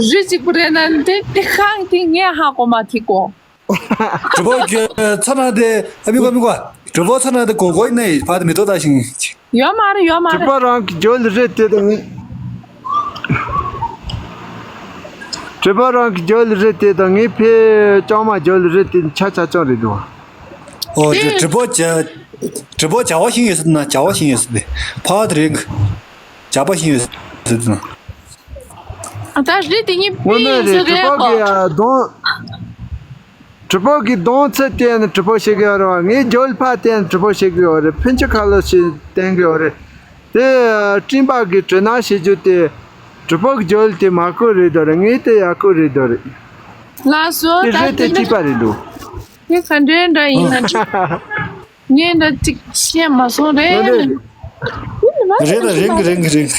རི་གཅིག་པུ་རེད་ན་དེ་དེ་ཁང་དེ་ངས་ཧ་གོ་མ་ཐིག་གོ། གྲུ་པ་གི་ཚ་ན་དེ་ཨ་མི་གོ་མི་གོ། གྲུ་པ་ཚ་ན་དེ་གོ་གོ་ནི་ཕ་དེ་མི་ཏོ་ད་ཤིང་། ཡོད་མ་རེད། ཡོད་མ་གྲུ་རེད། པ་རང་གི་རྒྱབ་ལ་རི་དེ་དང་ངས། གྲུ་པ་རང་གི་རྒྱབ་ལ་རི་དེ་དང་ངའི་ཕའི་ལྕང་མ་རྒྱབ་ལ་རི་དེ་ཆ་ཆ་ཆང་རེད་འདུག་ཨོ་དེ་གྲུ་པ་ཇ་གྲུ་པ་ཇ་བ་ཤིང་ཡོད་ཟེར་ན་ཇ་བ་ཤིང་ཡོད་ཟེར་ཏེ་ཕ་དེ་རེད། ཇ་པ་ཤིང་ཡོད་ཟེར་ན། ད་རི་དེ་ཉིད་དངོས་པའི་གནས་ཡིན་ཟེར་རེད་གྲུ་པ་གི་གོ། ཡ་གདོང་། གྲུ་པ་གི་གདོང་ཚད་བལྟས་ནས་གྲུ་པ་བཤད་གི་ཡོད་རེད་བ། ངའི་རྒྱབ་ལ་ཕར་བལྟས་ནས་གྲུ་པ་བཤད་གི་ཡོད་རེད། ཕན་ཆད་ཁ་ལོ་ཞིག་བསྟན་གི་ཡོད་རེད། དེ་སྤྲིན་པ་གི་གྲུ་ནག་བྱེད་རྒྱུ་དེ་གྲུ་པ་གི་རྒྱབ་ལ་དེ་མ་བཀོད་རེད་དོ་རེད། ངའི་དེ་ཡར་བཀོད་རེད་དོ་རེད། ལགས་སོ། དེ་ད་རེད་དེ་དེ་འདྲ་གཅིག་པ་རེད་འདུག་དེ་ག་འདྲའི་འདྲ་ཡིན་ན་འགྲིག་ངས་འདྲ་གཅིག་བཤད་མ་སོང་རེད། ངོ་ནས། རེད་ད་རིང་གི་རིང་གི་རིང་།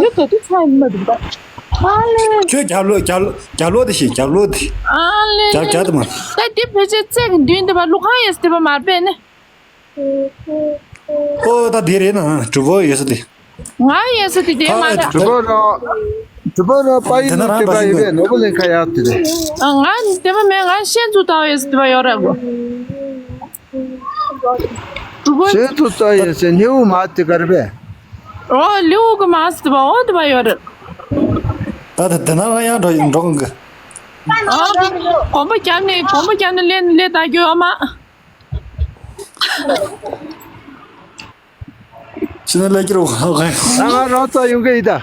རེད་ད་དེ་ཚ་ཡིན་མ་འདུག་ད། ཨ་ལེ། ཁྱོད་རྒྱབ་ལོག་རྒྱབ་ལོག་རྒྱབ་ལོག་དེ་ཤེས་རྒྱབ་ལོག་དེ། ཨ་ལེ། རྒྱབ་རྒྱབ་དེ་མ། ད་དེ་ཕལ་ཆེར་རྩེ་གི་མདུན་དེ་པ་ཀླུ་ཁང་ཡོད་ས་དེ་པ་མ་རེད་པས་ནི། ཨོ་ད་དེ་རེད་ན་གྲུ་པ་ཡོད་ས་དེ། ང་ཡོད་ས་དེ་དེ་མ་རེད། གྲུ་པ་རང་། གྲུ་པ་རང་པ་ཡིན་དེ་ན་ནོ་རང་གྲུ་པ་ཡིན་པས་ནོ་བོ་ལེན་ཁ་ཡག་དེ་རེད། ཨ་ང་དེ་པ་མེད། ང་ཤན་ཚུ་དག་ཡོད་ས་དེ་པ་ཡོད་རེད་གོ། གྲུ་པ། ཤན་ཚུ་དག་ཡོད་ས་ནེའུ་མ་དེ་ག་རེད་པས། ཨོ་ལེའུ་གི་མ་ས་དེ་པ་ཨོ་དེ་པ་ཡོད་རེད། ད་དེ་དེ་ན་རང་ཡང་འགྲོ་འགྲོ་གི། ཨོ་གོམ་པ་རྒྱབ་ནས་གོམ་པ་རྒྱབ་ནས་ལེན་ལེན་ལྟ་རྒྱུ་ཡོད་མ། ཕྱི་ནས་ལས་ཀྱི་རོགས་ཧ་ག་ཡང་། ད་ང་རང་ཚོ་ཡོང་གི་ཡིན་ད།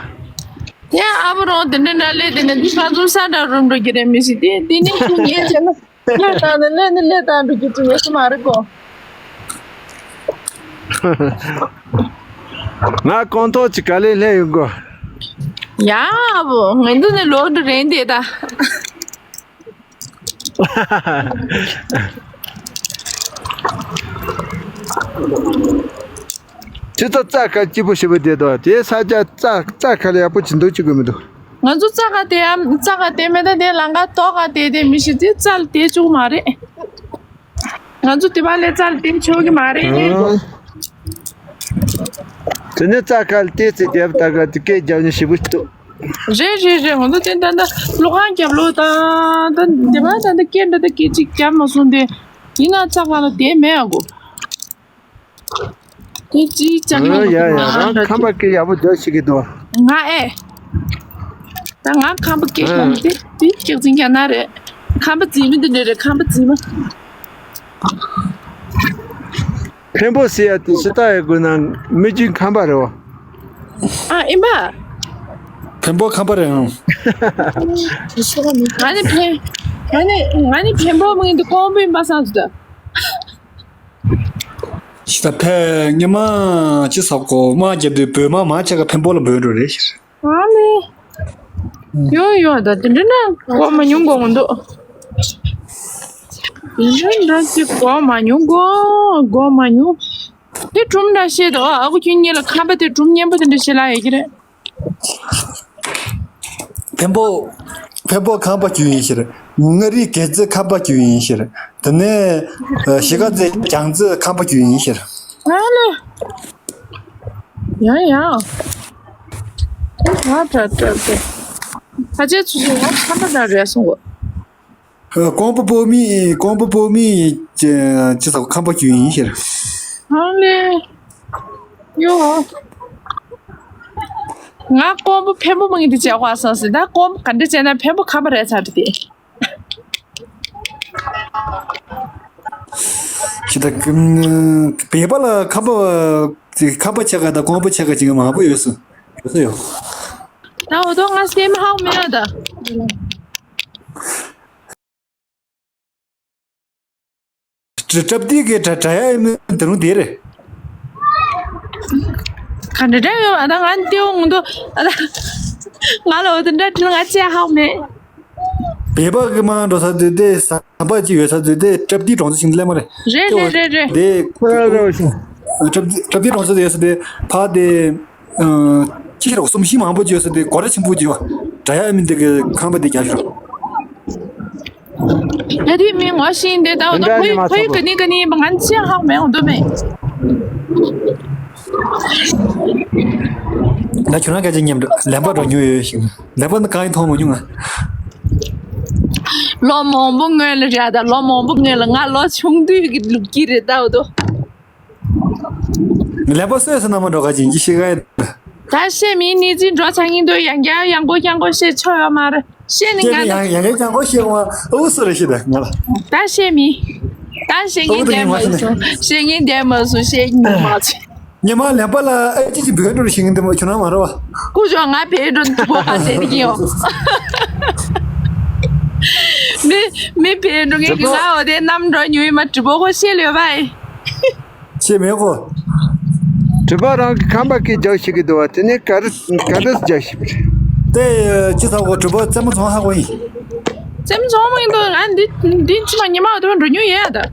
དེ་ཨ་བུ་རོང་དེ་འདྲ་འདྲ་ལས་དེ་ནས་འདི་ཁ་ཚུར་ས་འདྲ་རུམ་འགྲོ་གི་རེད་མི་ཤེས་དེ་དེ་ནས་ངས་བྱས་ན་ལས་དང་ནས་ལས་ནས་ལས་དང་འགྲོ་གི་དུ་ངས་སུ་མ་རེད་གོ། ང་གོང་ཐོག་ཅིག་ག་ལེ་ལྷན་ཡོང་གོ། ཡ་ཨ་བུ་ང་འདི་ནས་ལོག་འགྲོ་རན་དེ་ད། ཁྱེད་ཚོ་རྩྭ་ཁ་སྐྱིད་པོ་ཞེ་པོ་བསྡད་འདུག་དེའི་ས་ཆ་རྩྭ་རྩྭ་ཁ་ལ་ཡག་པོ་ཅིག་འདུག་ཅིག་དགོས་མི་འདུག་ང་ཚོ་རྩྭ་ཁ་དེ་ཡང་རྩྭ་ཁ་དེ་མེད་ད་དེ་ལམ་ཁ་ཐོག་ཁ་དེ་དེ་མི་ཤེས་དེ་རྩྭ་ལ་དེ་བཅུག་མ་རེད། ང་ཚོ་དེ་པ་ལས་རྩྭ་ལ་དེ་ཆོག་གི་མ་རེད། ཨང་། དེ་ནས་རྩྭ་ཁ་ལ་དེ་ཚེ་རྒྱབ་ད་ག་དེ་སྐད་རྒྱབ་ནས་ཞེ་པོ་ཞིག་འདུག་རེད་རེད་རེད། ང་ཚོ་དེ་ད་ད་ཀླུ་ཁང་རྒྱབ་ལོགས་དང་ད་དེ་པ་ད་ད་སྐད་འདྲ་ད་སྐད་ཅིག་རྒྱབ་མ་སོང་དེ་ཡིན་ན་རྩྭ་ཁ་ལ་དེ་མེད་ཨ་གོ། དེ་ཅིའི་ཅང་ཡོང་ཡ་ཡ། རང་ཁམས་པ་སྐད་ཡག་པོ་རྒྱག་ཤེས་ཀྱི་འདུག་ང་ཨེ། ད་ང་ཁམས་པ་སྐད་ཤེས་ཀྱི་འདུག་དེ་དེ་སྐྱག་རྫུན་རྒྱག་ན་རེད། ཁམས་པ་རྫུན་མ་འདི་འདྲ་རེད། ཁམས་པ་རྫུན་མ། འཕན་པོ་ཟེར་ཡ་དེ་ཞེ་དྲག་ཡག་དགོས་ན་མི་རྒྱུད་ཁམས་པ་རེད་བ། ཨ་ཨིན་པ། འཕན་པོ་ཁམས་པ་རེད་ཨང་། ང་ནི་འཕན། ང་ནི་ང་ནི་འཕན་པོ་མིན་འདུག་ཀོང་པོ་ཡིན་པ་བསམ་སོང་། ཤི་ད་ཕེ་ཉི་མ་ཅི་ཟ་གོ་མ་རྒྱབ་དུས་བོད་མ་མ་ཆ་ག་འཕན་པོ་ལ་འབོད་འགྲོ་རེད་ཤི། ཨ་ལེ། ཡོ་ཡོ་ད་དེ་འདྲ་ན་གོ་མ་མྱོང་གོ་མི་འདུག་དེ་འདྲ་ན་ཅི་གོ་མ་མྱོང་གོ་གོ་མ་མྱོང་། དེ་སྒྲུང་འདྲ་བཤད་དོ། ཨ་ཁུ་ཁྱོད་གཉིས་ལ་ཁམས་པ་དེ་སྒྲུང་སྙན་པོ་དེ་འདྲ་བཤད་ལ་ཡོད་ཀྱི་རེད། འཕན་པོ། འཕན་པོ་ཁམས་པ་རྒྱུད་ཡིན་ཕྱིར། མངའ་རིས་རྒྱལ་རྩེ་ཁམས་པ་རྒྱུད་ཡིན་ཕྱིར། དེ་ནས་གཞིས་ཀ་རྩེ་རྒྱལ་རྩེ་ཁམས་པ་རྒྱུད་ཡིན་ཕྱིར། ཨ་ལེ། ཡང་ཡང་། ཨ་ཏྲ་ཏྲ་ཏྲ། ཕ་ཆེ་ཚུ་ཚུ་ང་ཁམས་པ་འདྲ་རེད་གསུང་གོ། ཀོང་པོ་པོ་མི་ཀོང་པོ་པོ་མི་ཅི་ཅི་ཟེར་ཁམས་པ་རྒྱུད་ཡིན་ཟེར། ཨ་ལེ། ཡོ། ང་ཀོང་པོ་འཕན་པོ་མ་ཡིན་དེ་བྱས་ཁོ་སང་ཟེར། ད་ཀོང་པོ་ག་འདྲ་བྱས་ན་འཕན་པོ་ཁམས་པ་རེད་ཚར་དེ། ཅི་ད་བོད་པ་ལ་ཁམས་པ་ཁམས་པ་ཆེ་ག་དང་ཀོང་པོ་ཆེ་ག་ཅིག་མང་པོ་ཡོད་སོང་། ཡོད་སོང་ཡོད། ད་འོ་དོ་ང་སེམས་ཧང་མེད་ད། སྐྲ་སྐྲ་བདེ་གི་དྲ་དྲ་ཡ་ཡིན་ནི་དེ་རུང་དེ་རེད། ག་འདྲ་འདྲ་ཡོད་ཨ། ད་ང་ལྟེའུ་ངུ་འདུག་ཨ། ད་ང་ལ་འོ་དེ་འདྲ་དྲིས་ང་ཅི་ཧ་གོ་མེད། བོད་པ་གི་མ་འགྲོ་ས་དུས་དེ་ཟམ་པ་ཅིག་ཡོད་ས་དུས་དེ་སྐྲ་བདེ་གྲོང་ཚོ་ཞིག་ལས་མ་རེད། རེད་རེད་རེད་རེད། དེ་ཁོ་ར་ར་ཞིང་སྐྲ་བདེ་སྐྲ་བདེ་གྲོང་ཚོ་དེ་ཡོད་ས་དེ་ཕ་དེ། ཅི་ཞིག་རོགས་གསུམ་བཞི་མང་པོ་བརྗོད་ས་དེ་སྒོ་ར་ཆེན་པོ་བརྗོད་པ། དྲ་ཡ་མི་འདི་གི་ཁང་པ་དེ་རྒྱག་ཤོག་ད་དུས་མི་ངོ་ཤེས་འདི་ད་འོ་ད་ཕོ་ཡི་ཕོ་ཡི་ག་ནི་ག་ནི་ཡིན་པ་ང་ཅི་ཧ་མེད་འོང་དུ་མེད། ད་ཁྱོད་རང་སྐད་ཆ་ཉན་འགྲོ་ལན་པ་འགྲོ་མྱོང་ཡོད་ཞིག་ལན་པ་ནི་གང་ཡིན་མཐོང་མ་མྱོང་ང་། ལོ་མང་པོ་སྔོན་ལ་རེད་ད། ལོ་མང་པོ་སྔོན་ལ་ང་ལོ་ཆུང་དུས་ཀྱི་ལུག་གི་རེད་ད་འོ་དོ། ལས་པ་སོས་སུ་ན་མ་འགྲོ་ག་ཅིང་ཅི་ཤི་ག་ཡིན། ད་བཤད་མིན་ནི་ཅི་འགྲོ་ཆ་ཡིན་དུ་ཡང་བསྐྱར་ཡང་སྒོ་ཡང་སྒོ་བཤད་ཆོག་ཡོད་མ་རེད། བཤད་ནི་ང་ད་ཡང་ཡང་ཡང་སྒོ་བཤད་ངོ་ཨུ་སུ་རེ་ཤི་ད་ང་ལ། ད་བཤད་མིན། ད་བཤད་ངན་བསྡད་མ་སོང་། བཤད་ངན་བསྡད་མ་སོང་། བཤད་ངན་མ་སོང་། ཉི་མ་ལན་པ་ལ་ཨེ་ཅི་ཅི་བོད་འགྲོ་ཤི་ངན་དེ་མ་ཁྱོད་རང་མ་རེད་བ། ཀུ་ཅོ་ང་བོད་འགྲོ་འདུག་གོ་ག་ཟེར་གི་ཡོད། མི་མི་བོད་འགྲོ་ངེད་ཀྱི་ང་འོ་དེ་གནམ་འགྲོ་ཉུལ་མ་གྲི་པོ་ཁོ་ཤེས་ལོས་བ། ཤེས་མེད་གོ། གྲི་པ་རང་གི་ཁམས་པ་སྐད་རྒྱག་ཤེས་ཀྱི་འདུག་བ། དེ་ནས་ག་རེ་ག་རེ་རྒྱག་ཤེས་པ་རེད། དེ་ཅི་ཚ་གོ་གྲི་པ་རྩེད་མོ་རྫོང་ཧ་གོ་ཡིན། རྩེད་མོ་རྫོང་མ་ཡིན་འདུག་ང་འདི་འདི་ཅི་མ་ཉི་མ་འོ་དེ་མ་འགྲོ་མྱོང་ཡོད་ཨ་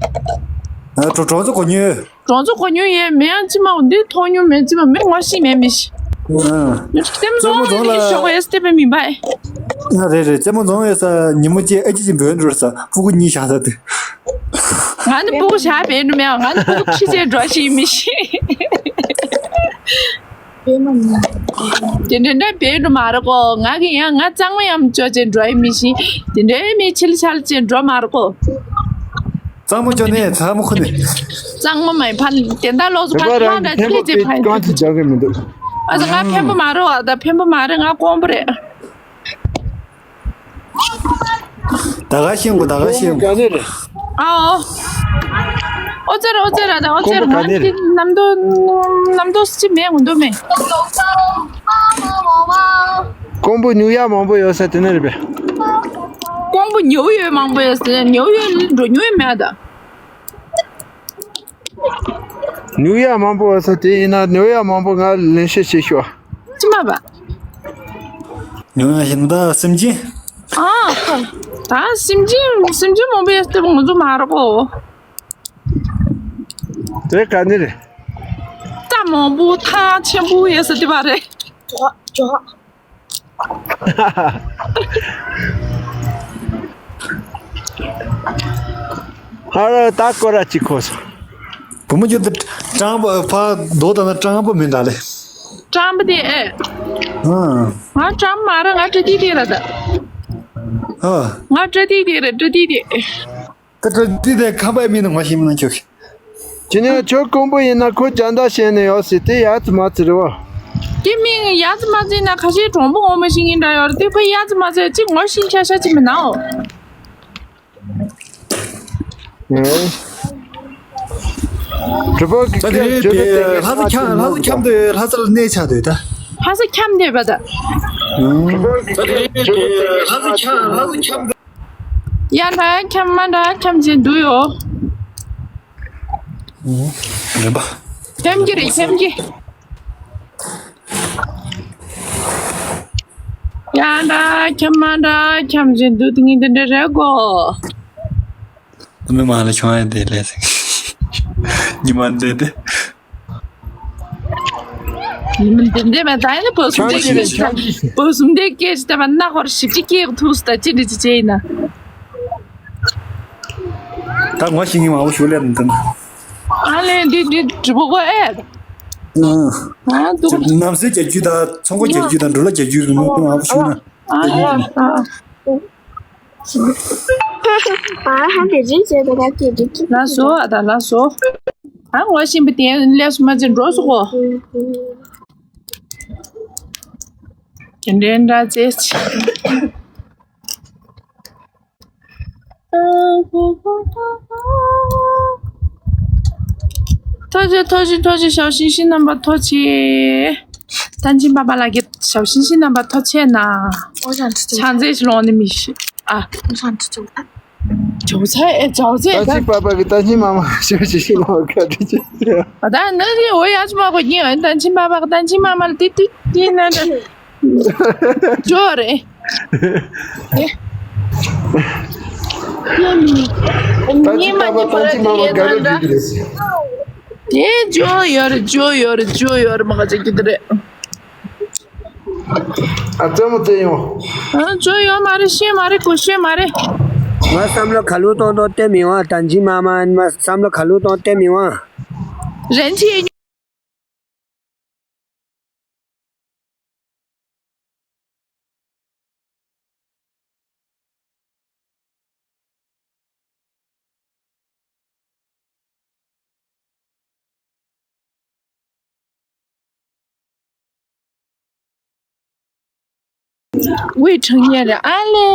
ད། གྲོང་གྲོང་ཚོ་གོ་མྱོང་ཡོད། གྲོང་ཚོ་གོ་མྱོང་ཡོད་མེད་ཡང་ཅི་མ་འོ་འདི་མཐོང་མྱོང་མེད་ཅི་མ་མི་ངོ་ཤེས་མེད་མི་ཤེས། རྩེད་མོ་རྫོང་ལ་ཞོགས་ཡོད་སྟེ་པའི་མི་འབའ། ང་རེད་རེད། རྩེད་མོ་རྫོང་ཡོད་ས་ཉིན་མོ་ཅེ་ཨ་ཅི་ཅི་འབོད་འགྲོ་ས་སྤུ་གུ་གཉིས་བཞག་ས་དེ། ང་ནི་སྤུ་གུ་བཞག་པའི་འགྲོ་མེད་ང་ནི་སྤུ་གུ་ཁྲི་ཆེ་འགྲོ་ཤེས་མི་ཤེས། དེ་འདྲ་འདྲ་བེད་འགྲོ་མ་རེད་གོ། ང་གི་ཡང་ང་གཙང་མ་ཡང་ཅོ་ཅེ་འགྲོ་ཡི་མི་ཤེས། དེ་འདྲའི་མི་ཆེ་ལ་ཆ་ལ་ཅེ་འགྲོ་མ་རེད་གོ། གཙང་མ་ཅོ་ནས་ཚ་མོ་ཁུ་ནས། གཙང་མ་མ་ཡིན་ཕ་དེ་འདྲ་ལོག་སུ་ཕ་ལ་འདྲ་ཁྲི་ཅེ་ཕ་ཡིན། རྐང་ཅི་རྒྱག་གི་མི་འདུག་ཨ་ཙི་ང་འཕན་པོ་མ་རེད་བ། ད་འཕན་པོ་མ་རེད། ང་ཀོང་པོ་རེད། ད་ག་ཤེས་དགོས། ད་ག་ཤེས་དགོས། ག་ནས་རེད། ཨའོ། ཨོ་ཙེ་ར་ཨོ་ཙེ་ར་ད་ཨོ་ཙེ་ར་ཀོང་པོ་ག་ནས་རེད། ང་གནམ་རྡོ་གནམ་རྡོ་སི་མེད་འོང་དོ་མེད། ཀོང་པོ་ཉུལ་ཡག་མང་པོ་ཡོད་ས་དེ་ནས་རེད་པས། ཀོང་པོ་ཉུལ་ཡོད་མང་པོ་ཡོད་ས་ཉུལ་ཡོད་འགྲོ་ཉུལ་ཡོད་མེད་ད། ཉུལ་ཡག་མང་པོ་ཡོད་ས་དེ་ཡིན་ན་ཉུལ་ཡག་མང་པོ་ང་ལེན་ཤེས་ཤེས་ཤོག་ཅི་མ་བ། ཉུང་ཡ་ཞིག་ད་སེམས་ཅན། ཨ་ཁོ། ད་སེམས་ཅན་སེམས་ཅན་མང་པོ་ཡོད་སྟེ་ང་ཚོ་མ་རོགས་གོ། དེ་ག་ནི་རེད། རྟ་མང་པོ་ཐང་ཆེན་པོ་ཡོད་ས་དེ་བ་རེད། ཇོ་ཇོ། ཧ་ར་ད་ཀོ་ར་ཅི་ཁོ་སོ། བུ་མོ་ཁྱོད་དེ་སྤྲང་པོ་ཕ་རྡོ་དང་ན་སྤྲང་པོ་མིན་ད་ལེ། སྤྲང་པོ་དེ་ཨེ། ཨང་། ང་སྤྲང་པོ་མ་རེད། ང་སྤྲ་ཏི་དེ་ར་ད། ཨ། ང་སྤྲ་ཏི་དེ་ར་སྤྲ་ཏི་དེ། ད་སྤྲ་ཏི་དེ་ཁ་པའི་མིན་ན་ང་ཤི་མིན་ན་ཁྱོད། ཁྱེད་ནས་ཁྱོད་ཀོང་པོ་ཡིན་ན་ཁོ་ཅ་འདྲ་བཤད་ནས་ཡོད་ཟེར་དེ་ཡ་ཙི་མ་ཙི་རེད་བ། དེ་མིན་ཡ་ཙི་མ་ཙི་ན་ཁ་ཤས་གྲོང་པོ་ངོ་མ་ཤེས་ཀྱི་འདྲ་ཡོད་རེད་དེ་ཁོ་ཡ་ཙི་མ་ཙི་ཅིག་ངོ་ཤེས་ཤ་ཤ་ཅིག་མིན་ནའོ། ཨེ། གྲུབ་པ་གི་ད་དེ་སྐད་བརྗོད་དེ་དེ་ལྷ་ས་ཁྱམས་ལྷ་ས་ཁྱམས་དེ་ལྷ་སར་གནས་ཆགས་དུས་ད། ལྷ་ས་ཁྱམས་དེ་བ་ད། ད་དེ་དེ་ལྷ་ས་ཁྱམས་ལྷ་ས་ཁྱམས་དེ། ཡ་འདྲ་ཁྱམས་མ་འདྲ་ཁྱམས་ཅན་འདུག་ཡོ། མིན་པ། ཁྱམས་ཀྱི་རེད་ཁྱམས་ཀྱི། ཡ་འདྲ་ཁྱམས་མ་འདྲ་ཁྱམས་ཅན་འདུག་དེ་ངས་འདི་འདྲ་རེད་གོ། ད་མི་མང་ལ་བྱུང་ཡ་དེ་ལས་ཟིན། ཉི་མ་འདི་འདི། ཉི་མ་འདི་འདི་མ་ད་ཡིན་ན་བུ་གསུམ་འདི་སྐད་ཆ་བུ་གསུམ་འདི་སྐད་ཆ་ད་མ་སྣ་ཧོར་ཞིབ་ཅིག་སྐད་ཐུག་སུ་ད་ཅི་འདྲི་ཅི་བྱེད་ཡིན་ན། ད་ངོ་ཤེས་མཁན་མང་པོ་ཞིག་སླེབས་འདུག་ཨ་ལེ་འདི་འདི་འདྲི་པོ་གོ་ཨེ། ཨ་འདུག་ནམ་སེ་རྒྱག་རྒྱུ་དང་ཚོང་པ་རྒྱག་རྒྱུ་དང་འགྲོ་ལ་རྒྱག་རྒྱུ་གི་མང་པོ་མང་པོ་ཞིག་ན། ཨ་ཨ་ཨ། ཨ་ཧ་དེ་རིང་བྱས་ད་ད་སྐད་འདི་ཁྱི། ལགས་སོ་ཨ་ད་ལགས་སོ། ཨ་ངོ་ཤེས་པ་དེ་སླེབས་སོང་མ་ཅི་འགྲོ་སོང་གོ། དེ་འདྲའི་འདྲ་ཚེ། ཐུགས་རྗེ་ཐུགས་རྗེ་ཐུགས་རྗེ་ཞའོ་ཤིང་ཤིང་རྣམ་པ་ཐུགས་རྗེ། ཐང་ཆེན་པ་པ་ལགས་ཀྱི་ཞའོ་ཤིང་ཤིང་རྣམ་པ་ཐུགས་རྗེ་གནང་། ཨོ་ཅང་ཅི་ཅི། ཆང་རྩེད་ལོང་ནི་མི་ཤི། ཨ། ཨོ་ཅང་ཅི་ཅི། ཇོ་ཚ་ཨེ་ཇོ་ཚ་ཨེ། ད་ཅི་པ་པ་གི་ད་ཅི་མ་མ་ཞུ་ཞུ་ཞུ་ལ་བཀའ་དྲིན་ཆེ། ཨ་ད་ནི་རི་འོ་ཡ་ཅི་མ་གོ་ཉི་ཨ་ད་ཅི་པ་པ་གི་ད་ཅི་མ་མ་ལ་ཏི་ཏི་ཏི་ན་ན་ཇོ་རེ། ད་ཅི་པ་པ་ད་ཅི་མ་མ་ག་རེ་འགྲིག་གི་རེད་ཟེར། དེ་ཇོ་ཡོ་རེ་ཇོ་ཡོ་རེ་ཇོ་ཡོ་རེ་མ་ག་ཅི་གི་དེ་རེད། ཨ་རྩེད་མོ་རྩེ་ཡོང་། ཨ་ཇོ་ཡོད་མ་རེད་ཤེས་མ་རེད་གོ་ཤེས་མ་རེད། ང་བསམ་བློ་ག་ལུ་གཏོང་གཏོང་བལྟས་མི་དབང་ད་ཅི་མ་མ་ཨན་མ་བསམ་བློ་ག་ལུ་གཏོང་བལྟས་མི་དབང་། རན་ཆེ། དབུས་དྲང་ཉེ་རེད་ཨ་ལེ།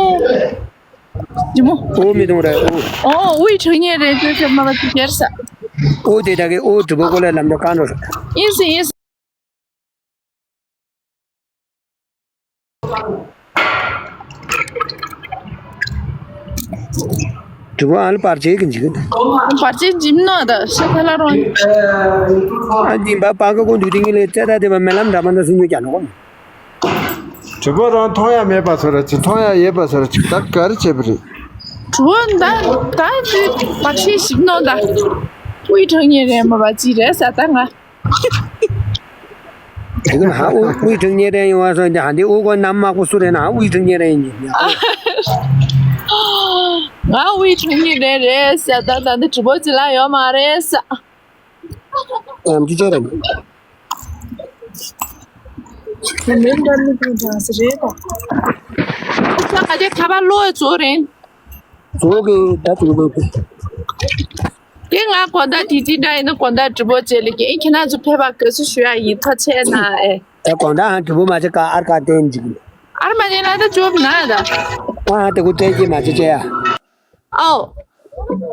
རི་མོ། ཨོ་མི་གཏོང་རེད་ཨོ། ཨོ་དབུས་དྲང་ཉེ་རེད་ཅོ་ཅོ་མ་ལ་ཅི་ཁྱེར་ས། ཨོ་དེ་དག་གི་ཨོ་དྲི་བ་ཀོ་ལ་ལམ་འགྲོ་གང་འགྲོ་རེད། ཡིན་སི་ཡིན་སི། དྲི་བ་ཨ་ལ་པར་ཆས་ཀྱི་འཇིག་གི་འདུག་པར་ཆས་འཇིམ་ནོ་ད་ཤ་ཁ་ལ་རོང་། ཨ་འཇིམ་པ་པ་ཀ་ཀོ་འདུག་དེ་ངི་ལས་རྩེ་ད་དེ་བ་མེ་ལམ་འདྲ་མ་འདྲ་སུ་ཉོ་རྒྱ་ནོ། དྲི་བ་རང་མཐོང་ཡ་མེད་པ་ཚོ་ར་ཅི་མཐོང་ཡ་ཡོད་པ་ཚོ་ར་ཅི་ད་ག་རེ་བྱེད་པ་རེད། དྲི་བ་ད་ད་དེ་པར་ཆས་ཞིག་ནོ་ད། དབུས་དྲང་ཉེ་རེད་མ་པ་ཅི་རེད་ས་ད་ང་། དེ་ག་ཧ་ཨུ་དབུས་དྲང་ཉེ་རེད་ཡོང་བ་སོང་ཀྱང་ཧ་འདི་ཨུ་གོ་ནམ་དམག་པོ་སུ་རེད་ན་དབུས་དྲང་ཉེ་རེད་ཡིན་གྱི། ང་དབུས་དྲང་ཉེ་རེད་རེད་ཟེར་ད་ད་འདི་གྲི་པོ་ཅི་ལ་ཡོད་མ་རེད་ཟེར། ཨམ་ཅི་ཅི་རེད། དེ་མིན་འདྲ་མི་དེ་འདྲ་ཟེར་རེད་ད། ཨུ་ཅག་ག་དེ་ཁ་པར་ལོ་ཡི་ཚོ་རེད། ཚོ་གི་ད་ཚོ་གི། དེ་ང་དགོང་དག་དེ་དེ་འདྲ་ཡིན་ན་དགོང་དག་གྲི་པོ་བྱེད་ལེ་གི་ཨེ་ཁྱེད་རང་ཚོ་ཕེབས་པ་དགའ་བསུ་ཞུ་ཡ་ཡིན་ཐག་ཆད་ན་ཨེ། ད་དགོང་དག་ཧང་གྲི་པོ་མ་བྱེད་ཀ་ཨར་ཀ་བསྟན་འཇིག་ཨར་མ་བྱེད་ན་ད་ཅོབ་ན་ད། ཨ་ཧ་དེ་གུ་བསྟན་གྱི་མ་བྱེད་བྱེད་ཡ། ཨའོ།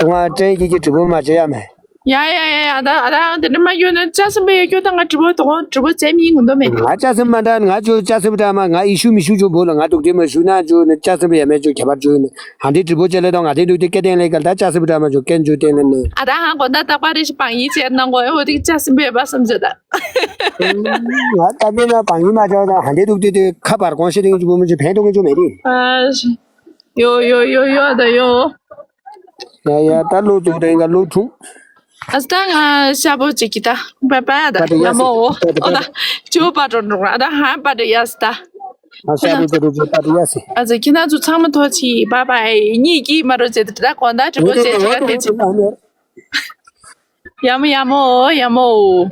ང་བསྟན་གྱི་གི་གྲི་པོ་མ་བྱེད་ཡ་མེད། ཡ་ཡ་ཡ་ཡ་ད་ཨ་ད་དེ་འདྲ་མ་ཡོད་ན་ལྕགས་སྲིན་པོ་ཡོད་རྒྱུ་ད་ང་གྲི་པོ་དོ་གྲི་པོ་བྱེད་མི་ཡིན་གོ་འདོད་མེད། ང་ལྕགས་སྲིན་མ་འདྲ་ང་ཅོ་ལྕགས་སྲིན་པོ་འདྲ་མ་ང་ཡི་ཤུ་མི་ཤུ་ཅོ་བོ་ལ་ང་དུག་དེ་མ་ཤུ་ན་ཅོ་ནི་ལྕགས་སྲིན་པོ་ཡ་མེད་ཅོ་ཁྱད་པར་ཅོ་ནི། ཧ་འདི་གྲི་པོ་ཅེ་ལེ་དང་ང་དེ་འདུག་དེ་སྐད་བསྟན་ལེ་གལ་ད་ལྕགས་སྲིན་པོ་འདྲ་མ་ཅོ་སྐད་འཇུ་བསྟན་ལེ་ནི། ཨ་ད་ཧ་གོ་ད་རྟག་པར་རེ་ཞིག་བང་ཡིག་ཅེར་ན་གོ་ཨེ་འོ་དེ་ལྕགས་སྲིན་པོ་ཡོད་པ་བསམ་ཅོ་ད། ང་ད་དེ་ན་བང་ཡིག་མ་ཅོ་ད་ཧ་འདི་འདུག་དེ་དེ་ཁ་པར་གོང་ཤེས་དེ་ཅོ་བོ་མ་ཅོ་ཕན་ཐོགས་ཀྱི་ཅོ་མེད་དེ། ཨ་ཡོ་ཡོ་ཡོ་ཡོ་ད་ཡོ། ཡ་ཡ་ད་ལོ་ཚོ་དེ་ང་ལོ་ཐུང་། ཨ་ད་ང་ཤ་པོ་ཅིག་གི་ད་བ་བ་ད་ཡ་མོ་འོ་ཨ་ད་ཅོ་པ་ཏྲོ་ནོ་ཨ་ད་ཧ་པ་ཏྲོ་ཡ་སི་ད། ཨ་ཤ་པོ་ཏྲོ་ཏྲོ་པ་ཏྲོ་ཡ་སི། ཨ་ཙི་ཁྱེད་རང་ཚོ་ཚང་མ་ཐོག་ཆི་བ་བ་ཨེ་གཉིད་ཀྱིས་མ་རོ་ཅེ་ད་གོང་ད་གྲི་པོ་ཅེ་ཅེ་ག་དེ་ཅི། ཡ་མོ་ཡ་མོ་འོ་ཡ་མོ་འོ།